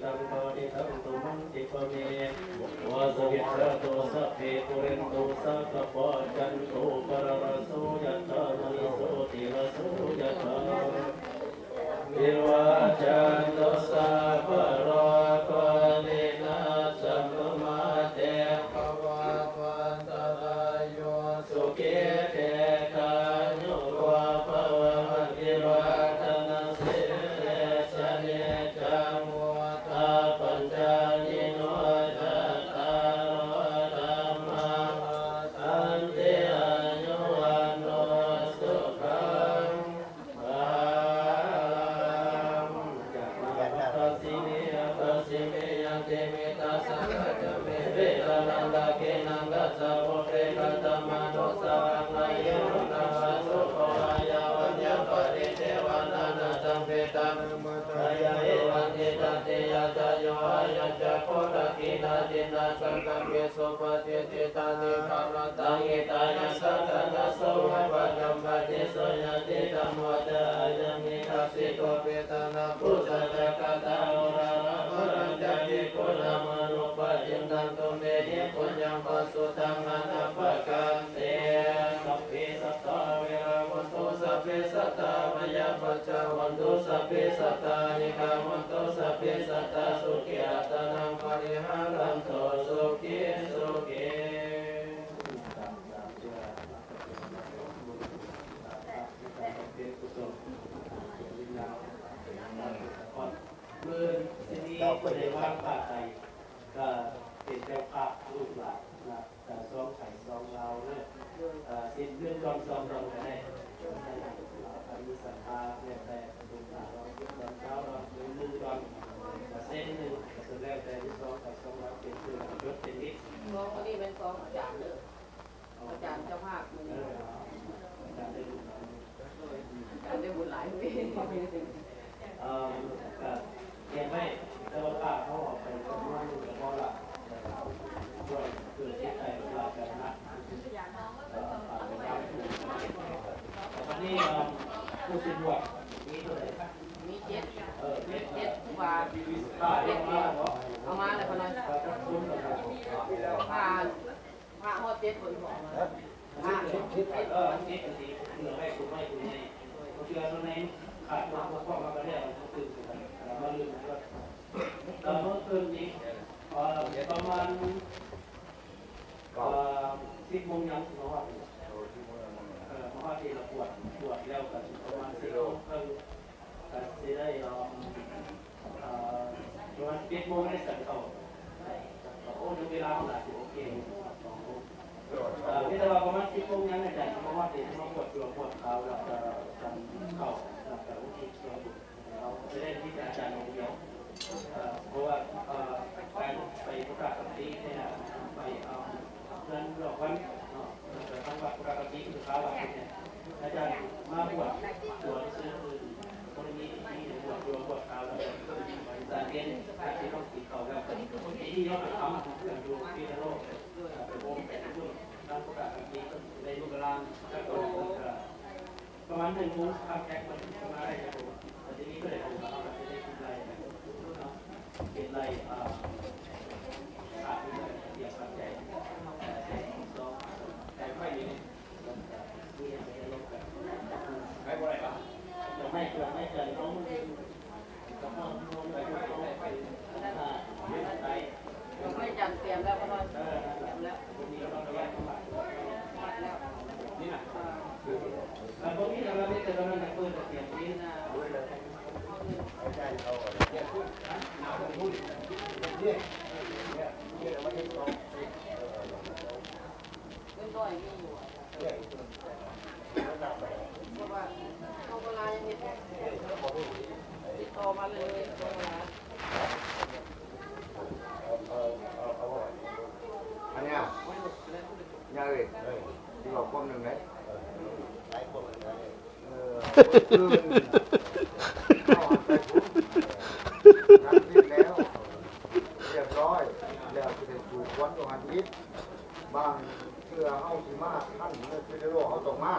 Taṃ parittaṃ tumaṃ khippameva savijjatu, sabbe pūrentu saṅkappā, cando paṇṇaraso yathā, maṇi jotiraso yathā. Sabbe buddhānubhāvena sabbe rogā vinassatu, mā te bhavatvantarāyo, sukhī dīghāyuko bhava. Abhivādanasīlissa niccaṃ vuḍḍhāpacāyino, cattāro dhammā vaḍḍhanti: āyu vaṇṇo sukhaṃ balaṃ. Yamantā dasine pacchime aṭṭhime dasatthā ca me vīrānaṃ dakkhiṇaṃ dajjā pubbe katamanussaraṃ. Āyu vaṇṇaṃ sukhaṃ balaṃ yāvaññaṃ paridevanā, nāsaṃ tiṭṭhaṃ nānvāgāyā evaṃ tiṭṭhati. Yathāyuṃ āyuñca kho dakkhiṇā dinnā saṅghamhi supatiṭṭhitā, dīgharattaṃ hitāyassa ṭhānaso vā pañcamatthi. So ñātidhammo ca ayaṃ nidassito, petāna pūjā ca katā uḷārā, balañca bhikkhūnamanuppadinnaṃ, tumhehi puññaṃ pasutaṃ anappakanti. Sabbe sattā averā hontu, sabbe sattā abyāpajjhā hontu, sabbe sattā anīghā hontu, sabbe sattā sukhī attānaṃ pariharantu. Sukhī sukhī. ມື້ນີ້ຊິໄດ້ວາງພະໄຕ ກໍເປັນເຈົ້າພາບລູກຫຼານນະ ກໍຊອງໄທຊອງລາວເດີ ເອີ ສິບ ໜຶ່ງດອນ ສອງດອນກໍໄດ້ ເອີ ຄັນມີສັດທາແລ້ວແຕ່ ດອນ ຊາວດອນ ໜຶ່ງດອນ ກໍເຊັນໜຶ່ງ ກໍສຸດແລ້ວແຕ່ ສອງໄທຊອງລາວ ເປັນເຄື່ອງຍົດເປັນນິດ ຊອງມື້ນີ້ແມ່ນຊອງອາຈານເດີ ອາຈານເຈົ້າພາບມື້ນີ້ ເອີ ອາຈານໄດ້ບຸນຫຼາຍ ອາຈານໄດ້ບຸນຫຼາຍມື້ນີ້ ເອີ ກໍກຽມໄວ້ ແຕ່ວ່າຜ້າເຮົາເອົາໄປຈຳນວນໜຶ່ງກໍພໍລະ ແຕ່ວ່າເພື່ອເກັບໄວ້ວ່າກັນນະ ເອີ ຝາກໄວ້ນຳ ແຕ່ບັດນີ້ ເອີ ຜູ້ຊິບວດມີເທົ່າໃດ? ມີເຈັດ ເອີ ເຈັດ ເຈັດຄູບາ ຜ້າເອົາມາແລ້ວບໍ່? ເອົາມາແລ້ວ ພະນອຍ ຜ້າຈັກຄົນກໍໄດ້ ຜ້າ ພະຮອດເຈັດຄົນບໍ່? ຮະ? ພະ ເອີ ເຈັດ ເອີ ເຈັດ ເຈັດ ເຫຼືອໄວ້ ຄົນໄວ້ ຄົນໃຫຍ່ ເທື່ອສ່ວນໃຫຍ່ຂາດຄວາມບົກຜ່ອງ ເຮົາກໍແລ້ວ ເຮົາຕື່ມກັນ ເອີ ມາລືມກັນ ເອີ ເມື່ອຄືນນີ້ ເອີ ປະມານ ເອີ ສິບໂມງຍັງຊິມາຮອດນີ້ ເອີ ມາຮອດທີ່ລະກວດ ກວດແລ້ວກໍຊິປະມານສິບໂມງເຄິ່ງ ກໍຊິໄດ້ ເອີ ເອີ ປະມານສິບເອັດໂມງໄດ້ສັນເຂົ້າ ໂອ້ ເວລາເຮົາໜ້າຊິໂອເຄຢູ່ ເອີ ມີແຕ່ວ່າປະມານສິບໂມງຍັງ ອາຈານຊິມາຮອດ ຊິມາກວດຕົວກວດຄາວ ແລ້ວກໍສັນເຂົ້າ ແລ້ວກໍອຸທິດສ່ວນບຸນ ເຮົາຈະໄດ້ມີແຕ່ອາຈານອົງດຽວ ເອີ ເພາະວ່າ ເອີ ການໄປພຸດທະຄະຕິນີ້ນະ ໄປເອົາເຮືອນດອກວັນເນາະ ແລ້ວກໍທາງວັດພຸດທະຄະຕິ ຄືພາວັດນີ້ ອາຈານມາບວດຕົວຊື່ໆ ບໍ່ໄດ້ມີພິທີບວດຕົວບວດຄາວ ແລ້ວກໍສານເປັນອາດຊິຕ້ອງກິນເຂົ້າແລ້ວ ພິທີເຮົາໄປທຳກັນຢູ່ທີ່ນະໂລກ ໄປໂຮມໄປບຸນທາງພຸດທະຄະຕິ ໄດ້ລູກຫຼານ ແລ້ວກໍ ປະມານໜຶ່ງໂມງ ຄອນແທັກເພິ່ນມາໄດ້ ແລ້ວກໍຊິມີເພິ່ນໄດ້ໂທມາ ເຮົາກໍຊິໄດ້ກິນໄລ່ເນາະ ກິນໄລ່ ອ່າ ຂາດເງິນກະຕຽມປັດໄຈ ເອີ ໃສ່ຊອງ ໃສ່ໄຟນີ້ ມີຫຍັງກໍໄດ້ລົງກັນ ໄປບໍ່ໄດ້ຫວາ? ດອກໄມ້ ດອກໄມ້ຈັນ ດອກໄມ້ຈັນ ດອກໄມ້ຈັນ ດອກໄມ້ຈັນ ດອກໄມ້ຈັນ ດອກໄມ້ຈັນຕຽມແລ້ວບໍ່ນ້ອຍ ຕຽມແລ້ວ ເງິນນ້ອຍມີຢູ່ ເພາະວ່າໂຕໂບລານຍັງເຮັດ ຕິດຕໍ່ມາເລື້ອຍໆ ໂຕໂບລານ ອັນເນີ້ຍ ຍ່າເອີຍ ຊິເວົ້າຄວາມໜຶ່ງເດ້ ເອີ ຄືນເຮົາຫັນໄປພຸ້ນ ທັງສິ້ນແລ້ວ ຮຽບຮ້ອຍ ແລ້ວຊິໄດ້ປູກຄວັນຢູ່ຫັ້ນອີກ ບາງເທື່ອເຮົາຊິມາທັນ ຄືເດໂລເຮົາຕ້ອງມາ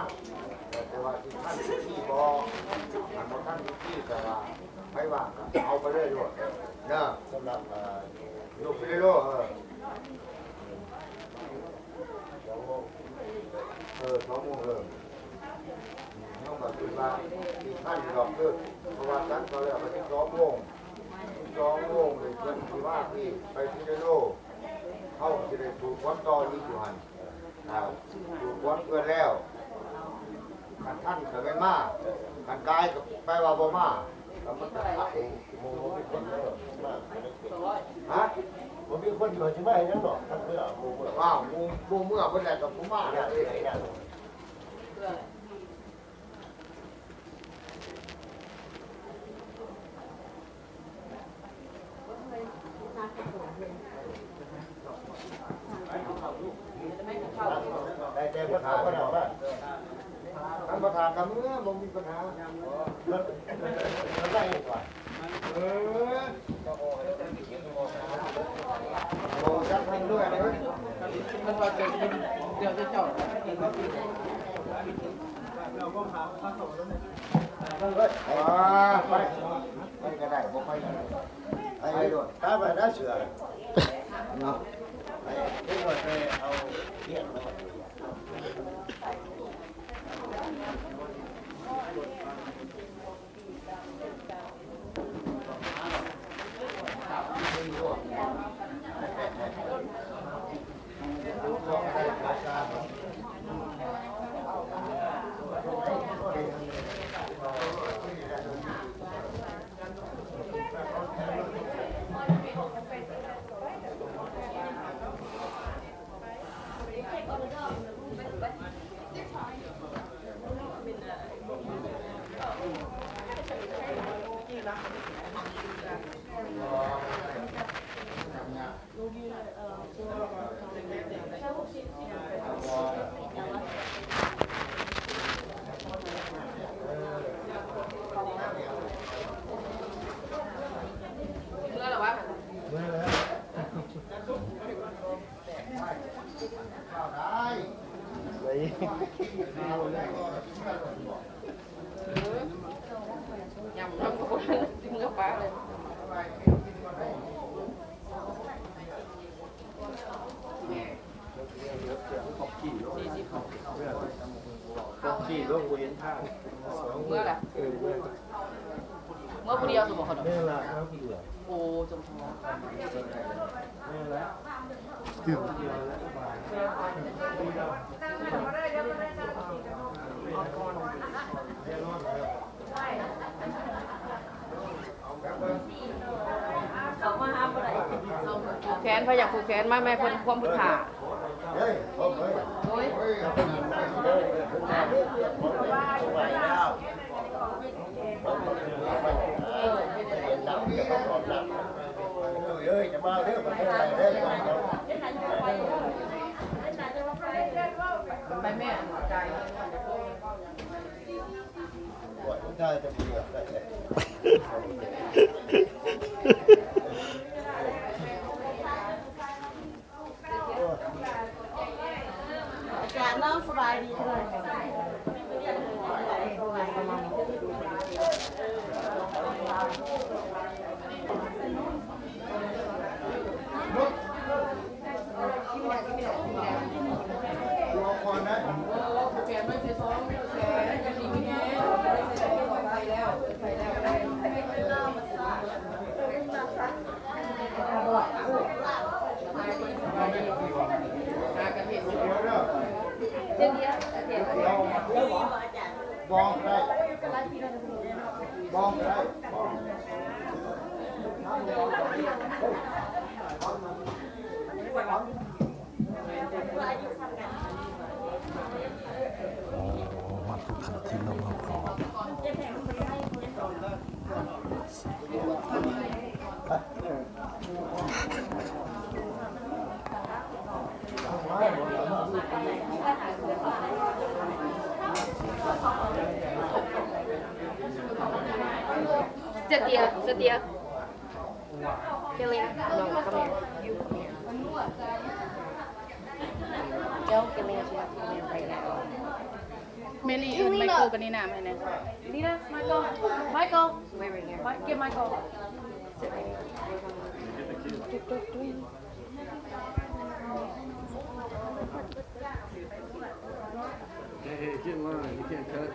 ແຕ່ວ່າຊິທັນພິທີບໍ່ ຄັນບໍ່ທັນພິທີກໍວ່າ ໃຜວ່າກໍເອົາໄປເລີຍໂລດ ໃນ ສຳລັບ ອ່າ ລູກເປເຣໂລ ເອີ ສອງໂມງ ເອີ ສອງໂມງ ເອີ ເຮົາກໍຄິດວ່າຊິທັນຢູ່ດອກ ເອີ ເພາະວ່າຕັດເຂົາແລ້ວກໍສິບສອງໂມງ ສິບສອງໂມງນີ້ເພິ່ນຊິມາທີ່ໄປເປເຣໂລ ເຮົາກໍຊິໄດ້ປູກຄວາມຕໍ່ອີກຢູ່ຫັ້ນ. ອ່າ ຢູ່ຄວນເພື່ອນແລ້ວ ຄັນທັນກໍແມ່ນມາ ຄັນກາຍກໍແປວ່າບໍ່ມາ ກໍມັນກໍຄັກເອງ. ຮະ? ບໍ່ມີຄົນຢູ່ ຊິມາເຮັດຫຍັງດອກ ຄັນເມື່ອ ໝູ່ເມືອ ອ້າວ ໝູ່ ໝູ່ເມືອເພິ່ນແລ້ວກໍບໍ່ມາແລ້ວເດ້. ທ່ານປະທານກໍເມືອ ບໍ່ມີບັນຫາ. ເອີ ອ່າ ໄປ ໄປກໍໄດ້ ບໍ່ໄປກໍໄດ້ ໄປໂລດ ຕາມໄປນະເສືອເນາະ ໄປ ໄປໂລດ ໄປເອົາຮຽນມາ. ເມື່ອລະ ເອີ ເມື່ອ ເມື່ອຜູ້ດຽວ ສົມມຸດເຂົາເນາະ. ແມ່ນລະ ເມື່ອຜູ້ດຽວ. ໂອ້ ຈົງພໍ ແມ່ນລະ. ຜູກແຂນ ໃຜຢາກຜູກແຂນມາແມ່ ເພິ່ນຄວາມພຸດທາ. ໄປແມ່ ຈ່າຍເງິນກ່ອນ. ອາຈານເນາະ ສະບາຍດີເດີ. ບອງໄດ້ ບອງໄດ້ ບອງ. ໂອ້ ມາທຸກຂັ້ນທີ່ລາວເວົ້າກໍ Sit there, sit there. Killing, no, come here. You come here. Tell Killing to come here right now. ເມລີ ເອີ້ນໄມເຄິນໄປໃນນ້ຳໃຫ້ແດ່. Lena, Michael, Michael, wait right here. Mi-, get Michael. Sit right here. Hey, hey, get in line. You can't cut.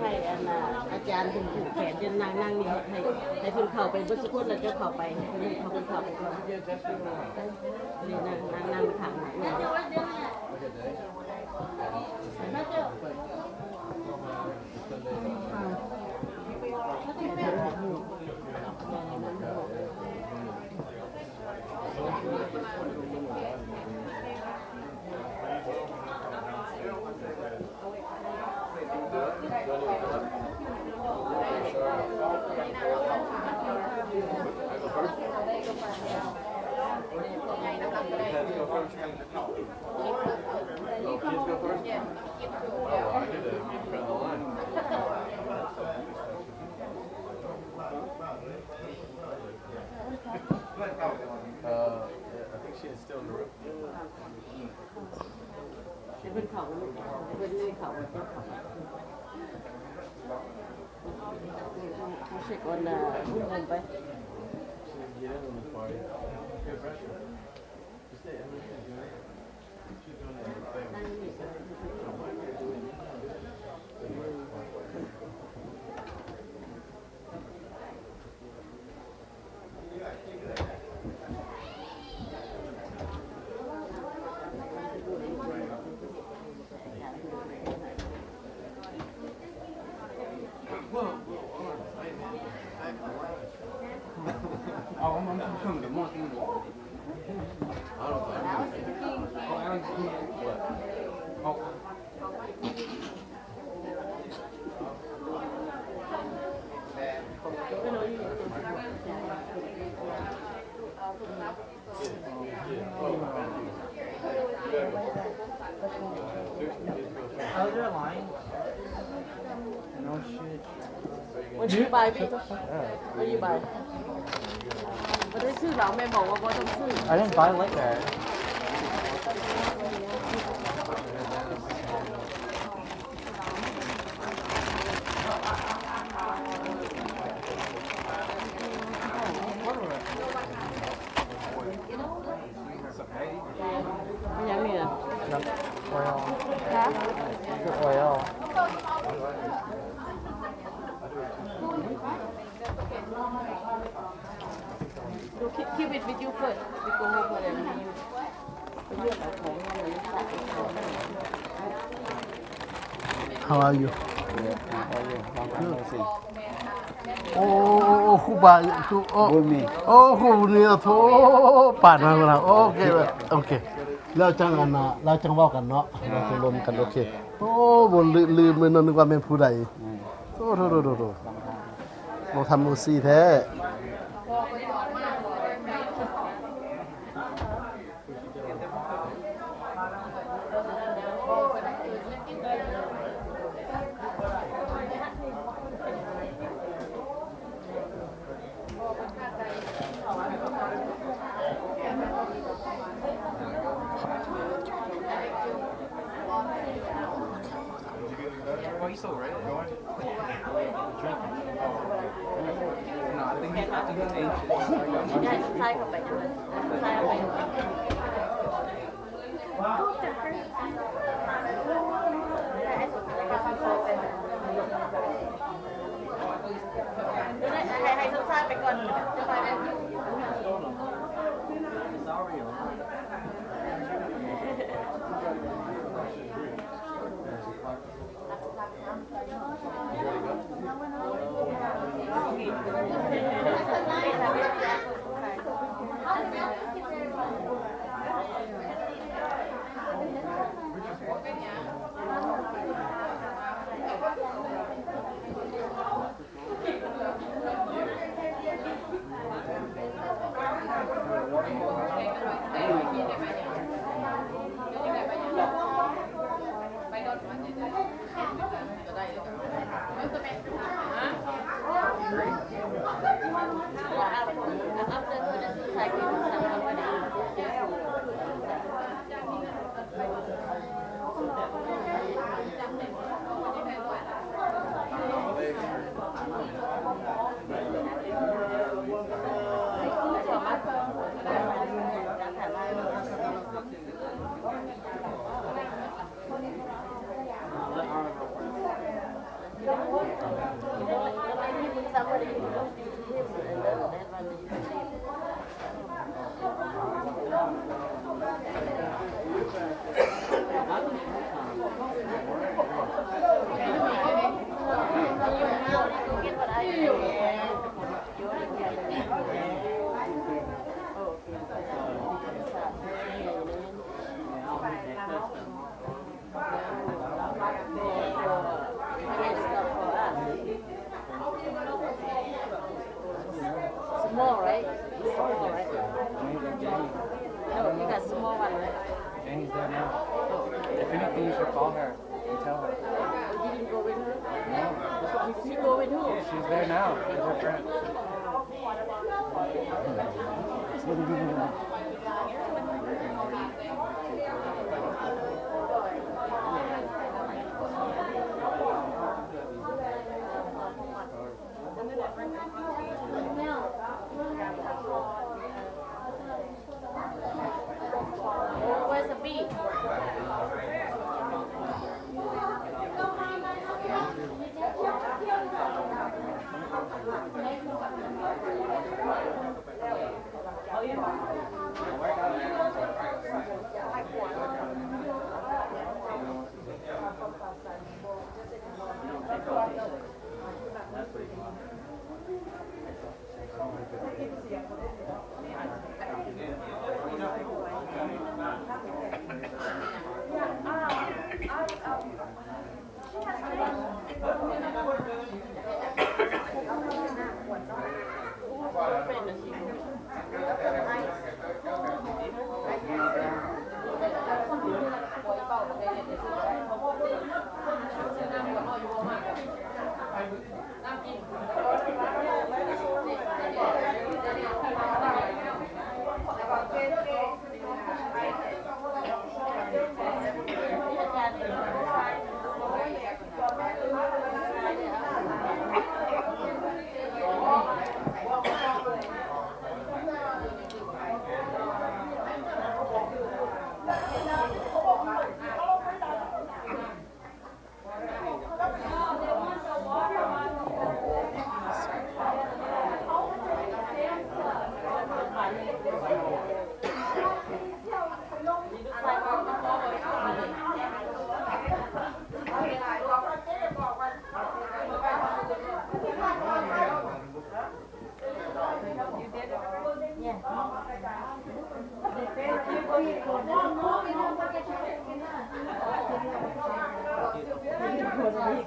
ໃຫ້ອັນນ່າ ອາຈານເພິ່ນຜູກແຂນ ຈະນັ່ງ ນັ່ງນີ້ ໃຫ້ ໃຫ້ເພິ່ນເຂົ້າໄປເບິດທຸກຄົນ ແລ້ວຈະເຂົ້າໄປ ໃຫ້ເພິ່ນເຂົ້າໄປກ່ອນ ນີ້ນັ່ງ ນັ່ງ ນັ່ງຂ້າງ ນັ່ງ Uh, yeah, I think she is still in the room. ໃຫ້ເພິ່ນເຂົ້າ ໃຫ້ເພິ່ນເຂົ້າ ເຊັກກ່ອນນະ ໄປ. What you buy, B? What you buy? ບໍ່ໄດ້ຊື້ເຫຼົ້າ ແມ່ບອກວ່າບໍ່ຕ້ອງຊື້. I didn't buy liquor. What is this? ຫຍັງນີ້ນະ? ນ້ຳ oil. ຮະ? ຄື oil. Do keep, keep it with you first before we put it in. How are you? Good. How are you? Long time no see. ໂອ້ ຄູບາ ໂອ້ ຄູນີ້ ໂອ້ ປານນັ້ນລະ ໂອເຄ ໂອເຄ. ແລ້ວຈັ່ງອັນນ່າ ແລ້ວຈັ່ງເວົ້າກັນເນາະ ແລ້ວຕົກລົງກັນ. ໂອເຄ. ໂອ້ ບໍ່ລືມ ລືມ ນຶກວ່າແມ່ນຜູ້ໃດ. ໂອ້ ໂທ້ໆໆໆ ບໍ່ທຳໂອຊີແທ້. Small, right? Small, right? No, you got small one, right? Jenny's there now. If anything, you should call her and tell her. You didn't go with her? No. You go with who? She's there now with her friend. Where's the beef?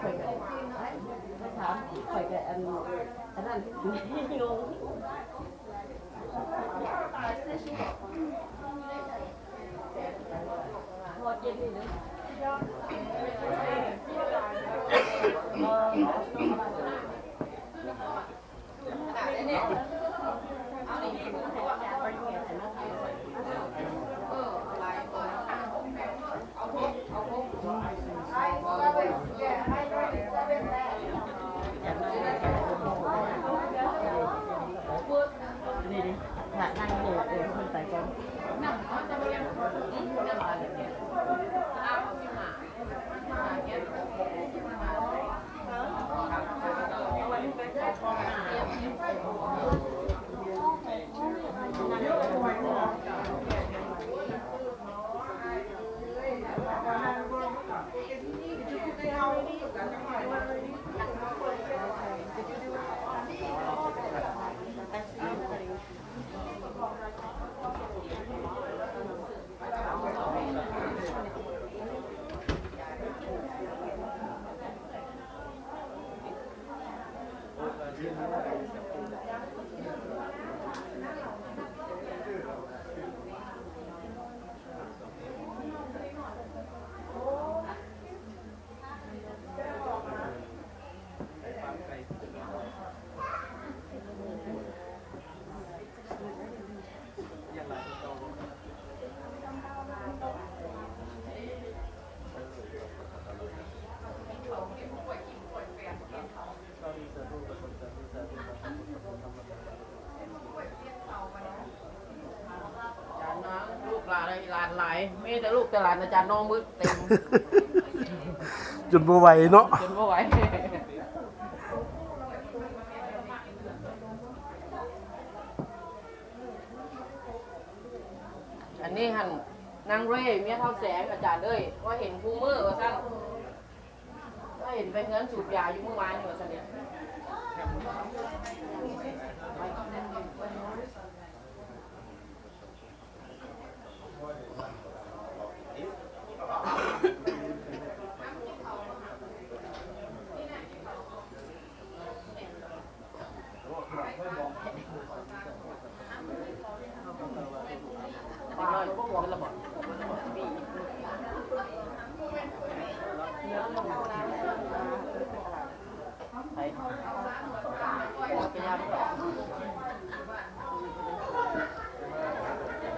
ຖາມຂ້ອຍກໍອັນ ອັນນັ້ນ ງົງ. ລູກຫຼານ ຫຼານຫຼາຍ ມີແຕ່ລູກແຕ່ຫຼານອາຈານນ້ອງເບິດເຕັມ ຈົນບໍ່ໄຫວເນາະ ຈົນບໍ່ໄຫວ. ອັນນີ້ຫັ້ນ ນາງເຣ ເມຍທ້າວແສງ ອາຈານເອີຍ ວ່າເຫັນຄູ່ມື້ວ່າຊັ້ນ ວ່າເຫັນໄປເຮືອນສູບຢາຢູ່ມື້ວານນີ້ວ່າຊັ້ນເດ. ນ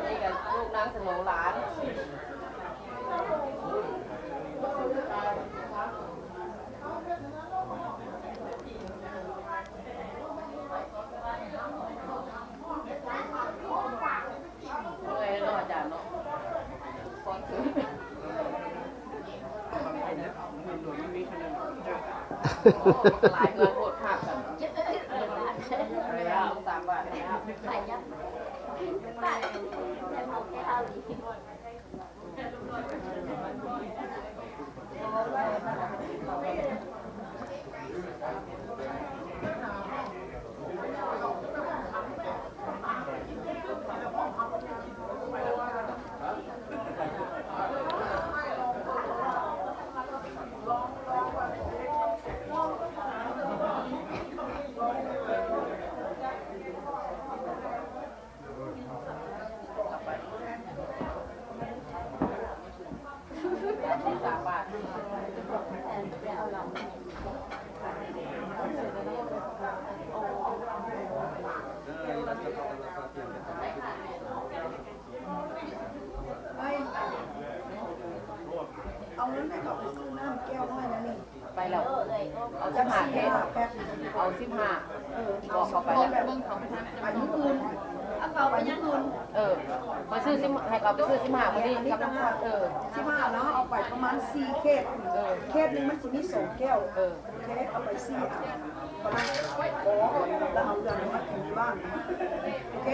ີ້ກໍລູກນາງສະໂນຫຼານ. ເມື່ອຍເນາະອາຈານເນາະ ຄວາມເຖິງ ໂອ້ ຫຼາຍເຮືອນໂພດພາກກັນ ໄປແລ້ວສາມບາດແລ້ວ. ເອົາເງິນໃຫ້ເຂົາໄປຊື້ນ້ຳແກ້ວນ້ອຍນະນີ້. ໄປແລ້ວ ເອົາສິບຫ້າແພັກ ເອົາສິບຫ້າ ບອກເຂົາໄປແລ້ວ. ອັນນີ້ຄືນ ເອົາໄປນີ້ຄືນ ເອີ ໄປຊື້ສິບ ໃຫ້ເຂົາໄປຊື້ສິບຫ້າມື້ນີ້ກັບ ເອີ ສິບຫ້າເນາະ ເອົາໄປປະມານສີ່ເຄດ ເອີ ເຄດໜຶ່ງມັນຊິມີສອງແກ້ວ ເອີ ໂອເຄ ເອົາໄປສີ່ອັນ ປະມານ ແລ້ວເອົາເຮືອນມາກິນຢູ່ບ້ານ ໂອເຄ.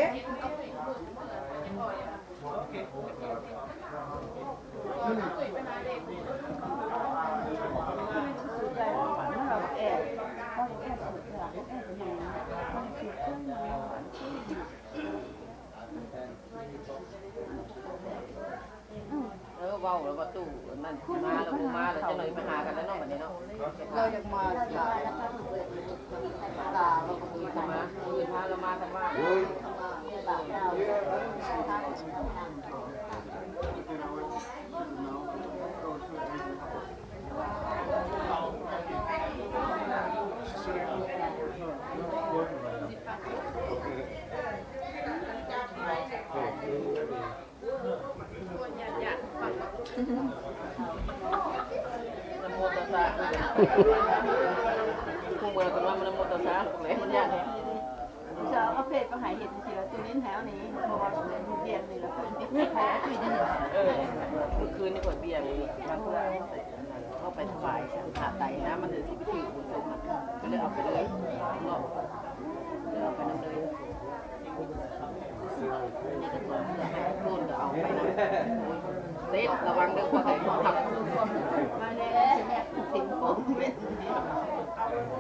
ເອີ ເວົ້າແລ້ວວ່າຕູ້ນັ້ນຊິມາແລ້ວບໍ່ມາແລ້ວ ຈັກໜ້ອຍໄປຫາກັນແລ້ວເນາະ ບັດນີ້ເນາະ. ລາວຢາກມາຫຼາຍ ຕາລາວກໍບໍ່ມາ ມື້ອື່ນພາລາວມາກັນວ່າ ນະໂມຕັດສະ ຜູ້ເມືອເພິ່ນວ່ານະໂມຕັດສະ ແລ້ວມັນຍາກແຮງ. ຈະເອົາເພຈໄປໃຫ້ເຮັດຈັ່ງຊີ້ລະ ຕູ້ຫຼິ້ນແຖວນີ້ ເພາະວ່າເປັນວຽກນີ້ລະ ເອີ ມື້ຄືນນີ້ຂ້ອຍວຽກ ເຮົາໄປຖວາຍພະໄຕນະ ມັນຊິໄປຖືກບຸນສົງ ກໍເລີຍເອົາໄປເລີຍເນາະ ເລີຍເອົາໄປນຳເລີຍ. ເຕັດ ລະວັງເດີ ພວກໃດພວກຂັບ ມາແລ້ວ ຊິແບກເຕັມໂປງເວັນນີ້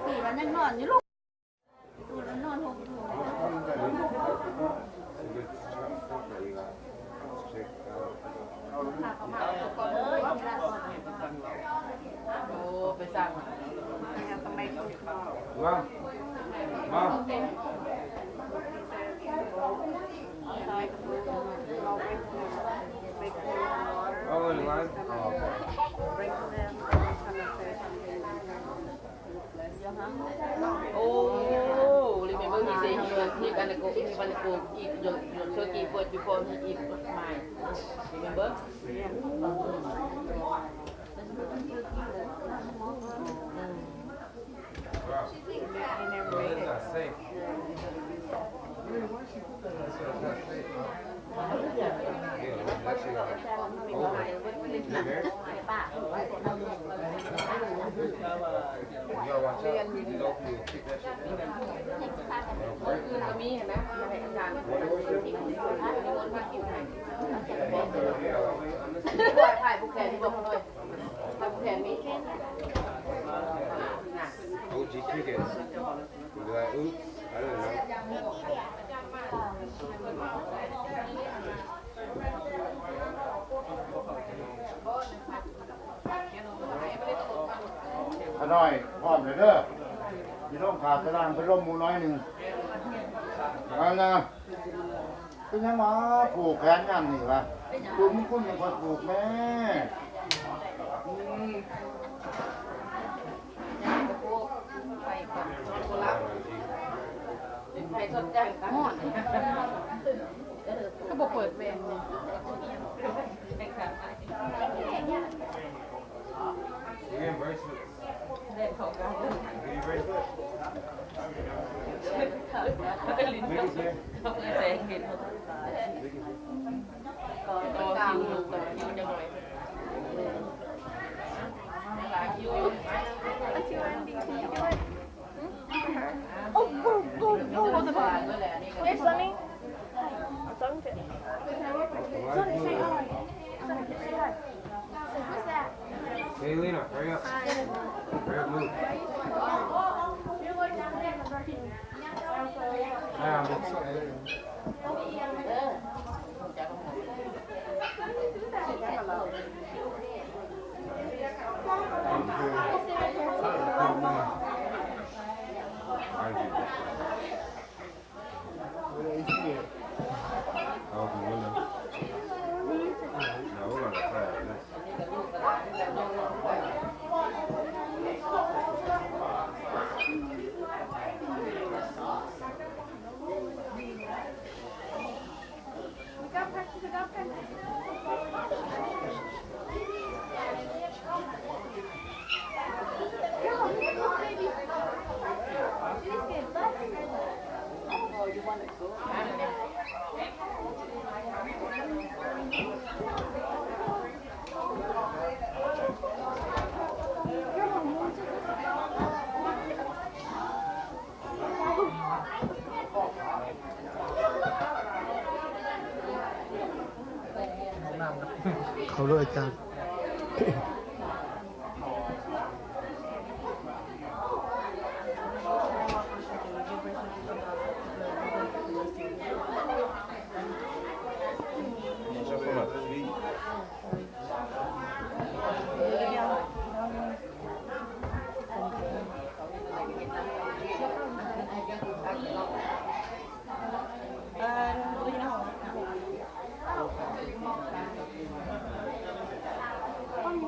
ຕູ້ລະຍັງນອນຢູ່ລູກ ຕູ້ລະນອນຫົກຢູ່. ໂອ້ ໄປສ້າງ ມາ ມາ ໂອ້ remember he say he want, he wanna go, he wanna go eat your, your turkey first before he eat mine. Remember?ຂະນ້ອຍພ້ອມແລ້ວເດີ ຊິລົງຂ້າຕະລາງໄປລົມໝູ່ໜ້ອຍໜຶ່ງ ອັນນະ. ເປັນຫຍັງຫວາຜູກແຂນຍາມນີ້ຫວາ? ບຸນຄຸນຍັງຄ່ອຍຜູກແມ້. ອືມ ໄປກ່ອນ ນອນບໍ່ຫຼັບ ເປັນໄຂ້ຊົດຈັງ ຮ້ອນ ຄືບໍ່ເປີດແອ? Reimbursement. Hey, Lena, hurry up. Hurry up, move. Ah, I'm excited. Hello, ອາຈານ.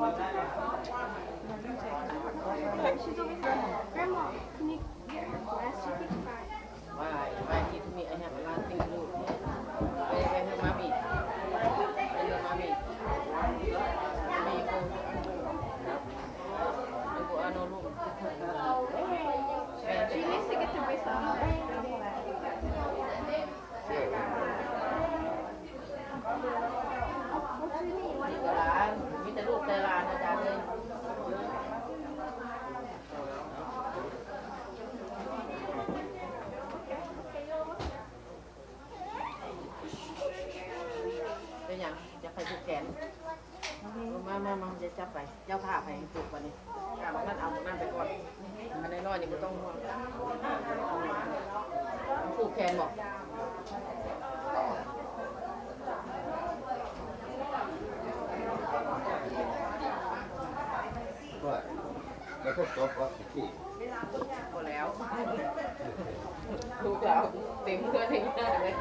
She's over here. Grandma, can you get her glass? She thinks that. Why? Why did me? I have a lot of things to do. Where, where her mommy? Where her mommy? Mommy, you go. You go, I know, look. She needs to get the bracelet. ມີແຕ່ຫຼານ ມີແຕ່ລູກແຕ່ຫຼານ ອາຈານເອີຍ. ເປັນຫຍັງ? ຢາກໃຫ້ຜູກແຂນ? ມາ ມາ ມາ ຈະຈັບໄປ ເຈົ້າຖ້າໃຫ້ຜູກບັດນີ້ ຖ້າບັກນັ້ນເອົາບັກນັ້ນໄປກ່ອນ ອັນນ້ອຍໆນີ້ບໍ່ຕ້ອງຫ່ວງ ຜູກແຂນບໍ? ບໍ່ແລ້ວ ລູກລາວເຕັມເຮືອນເຕັມງານເລີຍ.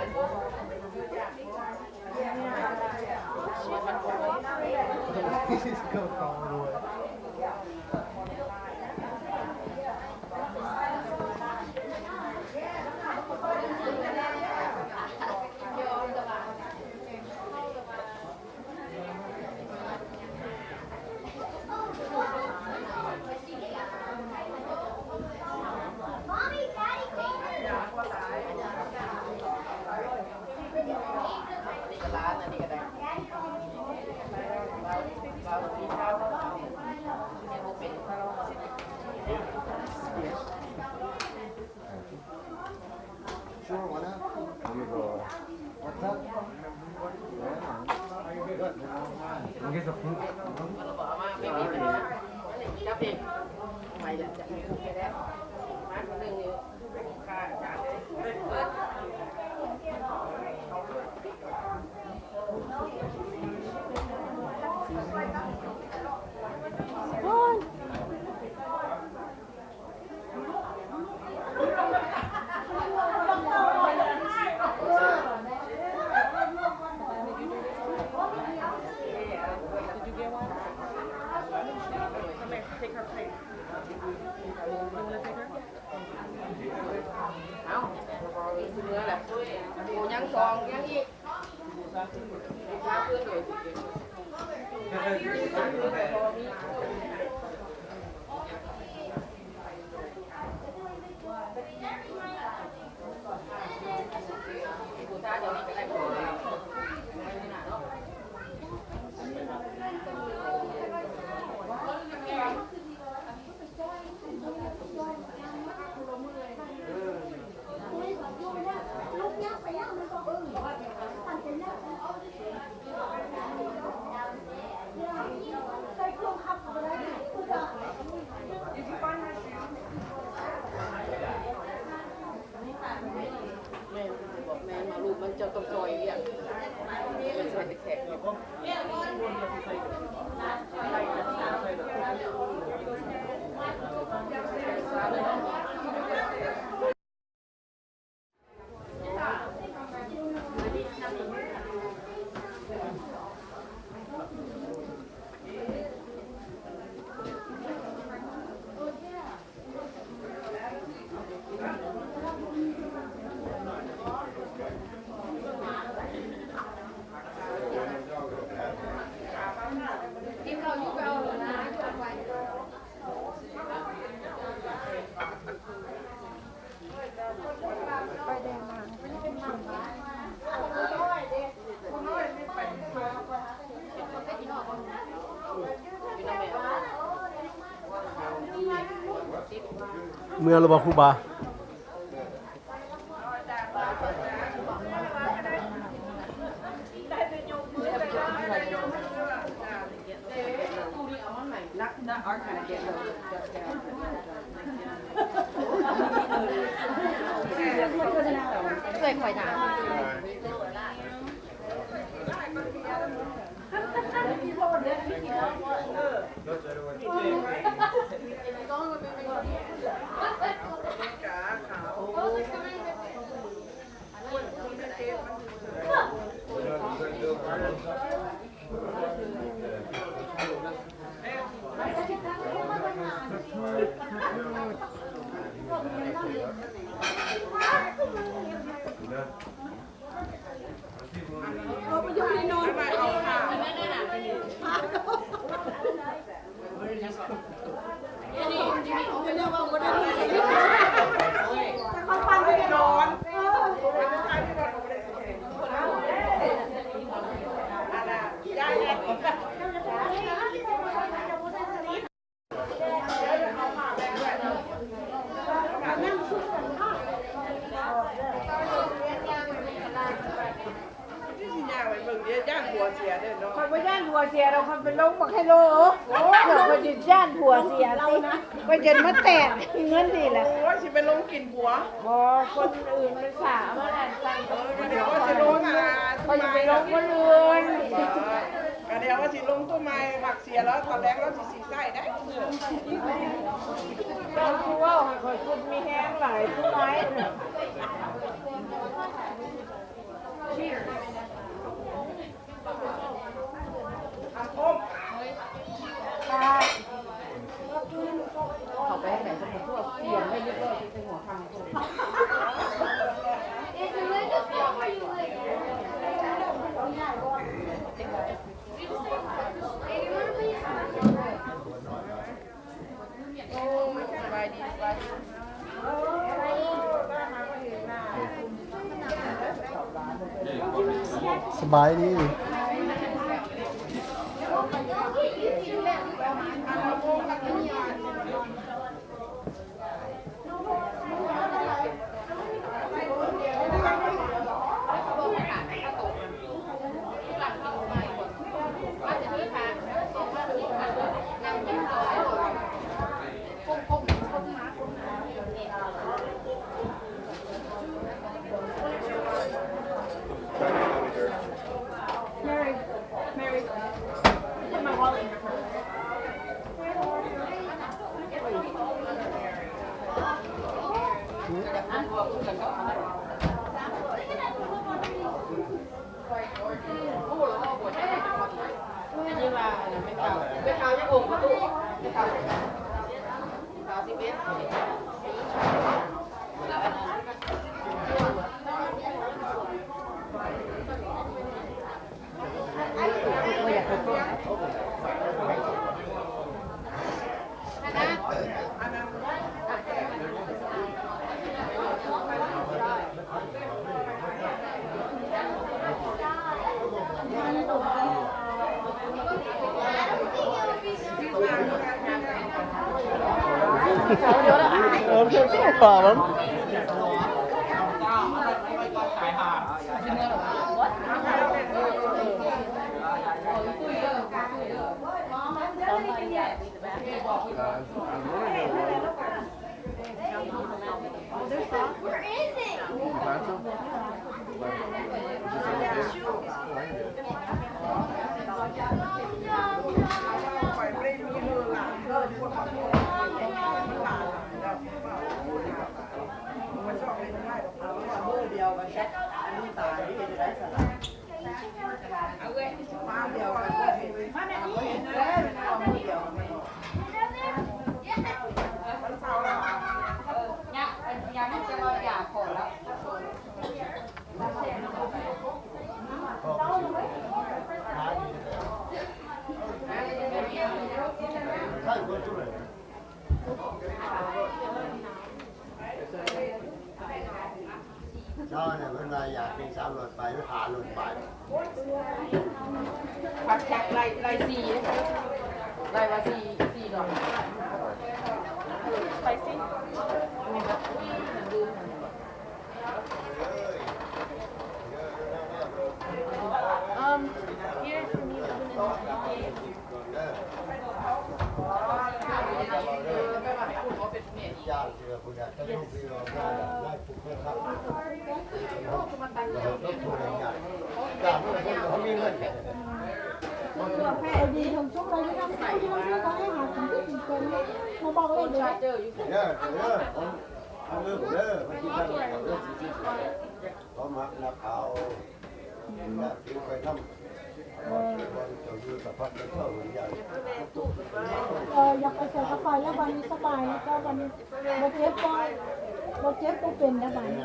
ເອົາ ເມືອລະ ໂອ້ ຍັງສອງ ຍັງອີກ. ແມ່ນ ບອກແມ່ນວ່າລູກມັນເຈົ້າຕ້ອງຊ່ອຍວຽກ ເປັນແຂກ.ເມືອແລ້ວບໍ່ ຄູບາ? ໄປລົງບັກໄຮໂລ ໂອ້ຍ ເພິ່ນຢ້ານຜົວເສຍຕິ ໄປຈົນມາແຕກເງິນນີ້ແຫຼະ ໂອ້ຍ ຊິໄປລົງກິນຜົວ ບໍ່ ຄົນອື່ນມັນສາມາດອັນ ເອີ ກໍດຽວວ່າຊິລົງ ອ່າ ກໍຊິໄປລົງຄົນອື່ນ ກໍດຽວວ່າຊິລົງຕູ້ໃໝ່ ມັກເສຍແລ້ວ ຕອນແລງລາວຊິ ຊິໃຊ້ໄດ້ ເຈົ້າຄືເວົ້າໃຫ້ຂ້ອຍຄິດມີແຮງຫຼາຍ ຜູ້ໃດ ສະບາຍດີ ສະບາຍດີ ເຈົ້າເນຍ ເພິ່ນວ່າຢາກເປັນສາມຮ້ອຍປາຍ ຫຼື ຫ້າຮ້ອຍປາຍ ພັດແທັກໄລ່ ໄລ່ສີ່ ໄລ່ວ່າສີ່ ສີ່ດອກ spicy. Um, here for me, oven in the ເອີ ຢາກໄປໃສ່ກັບໄປແລ້ວ ບັດນີ້ສະບາຍແລ້ວເຈົ້າ ບັດນີ້ບໍ່ເຈັບ ບໍ່ ບໍ່ເຈັບບໍ່ເປັນແລ້ວບັດນີ້.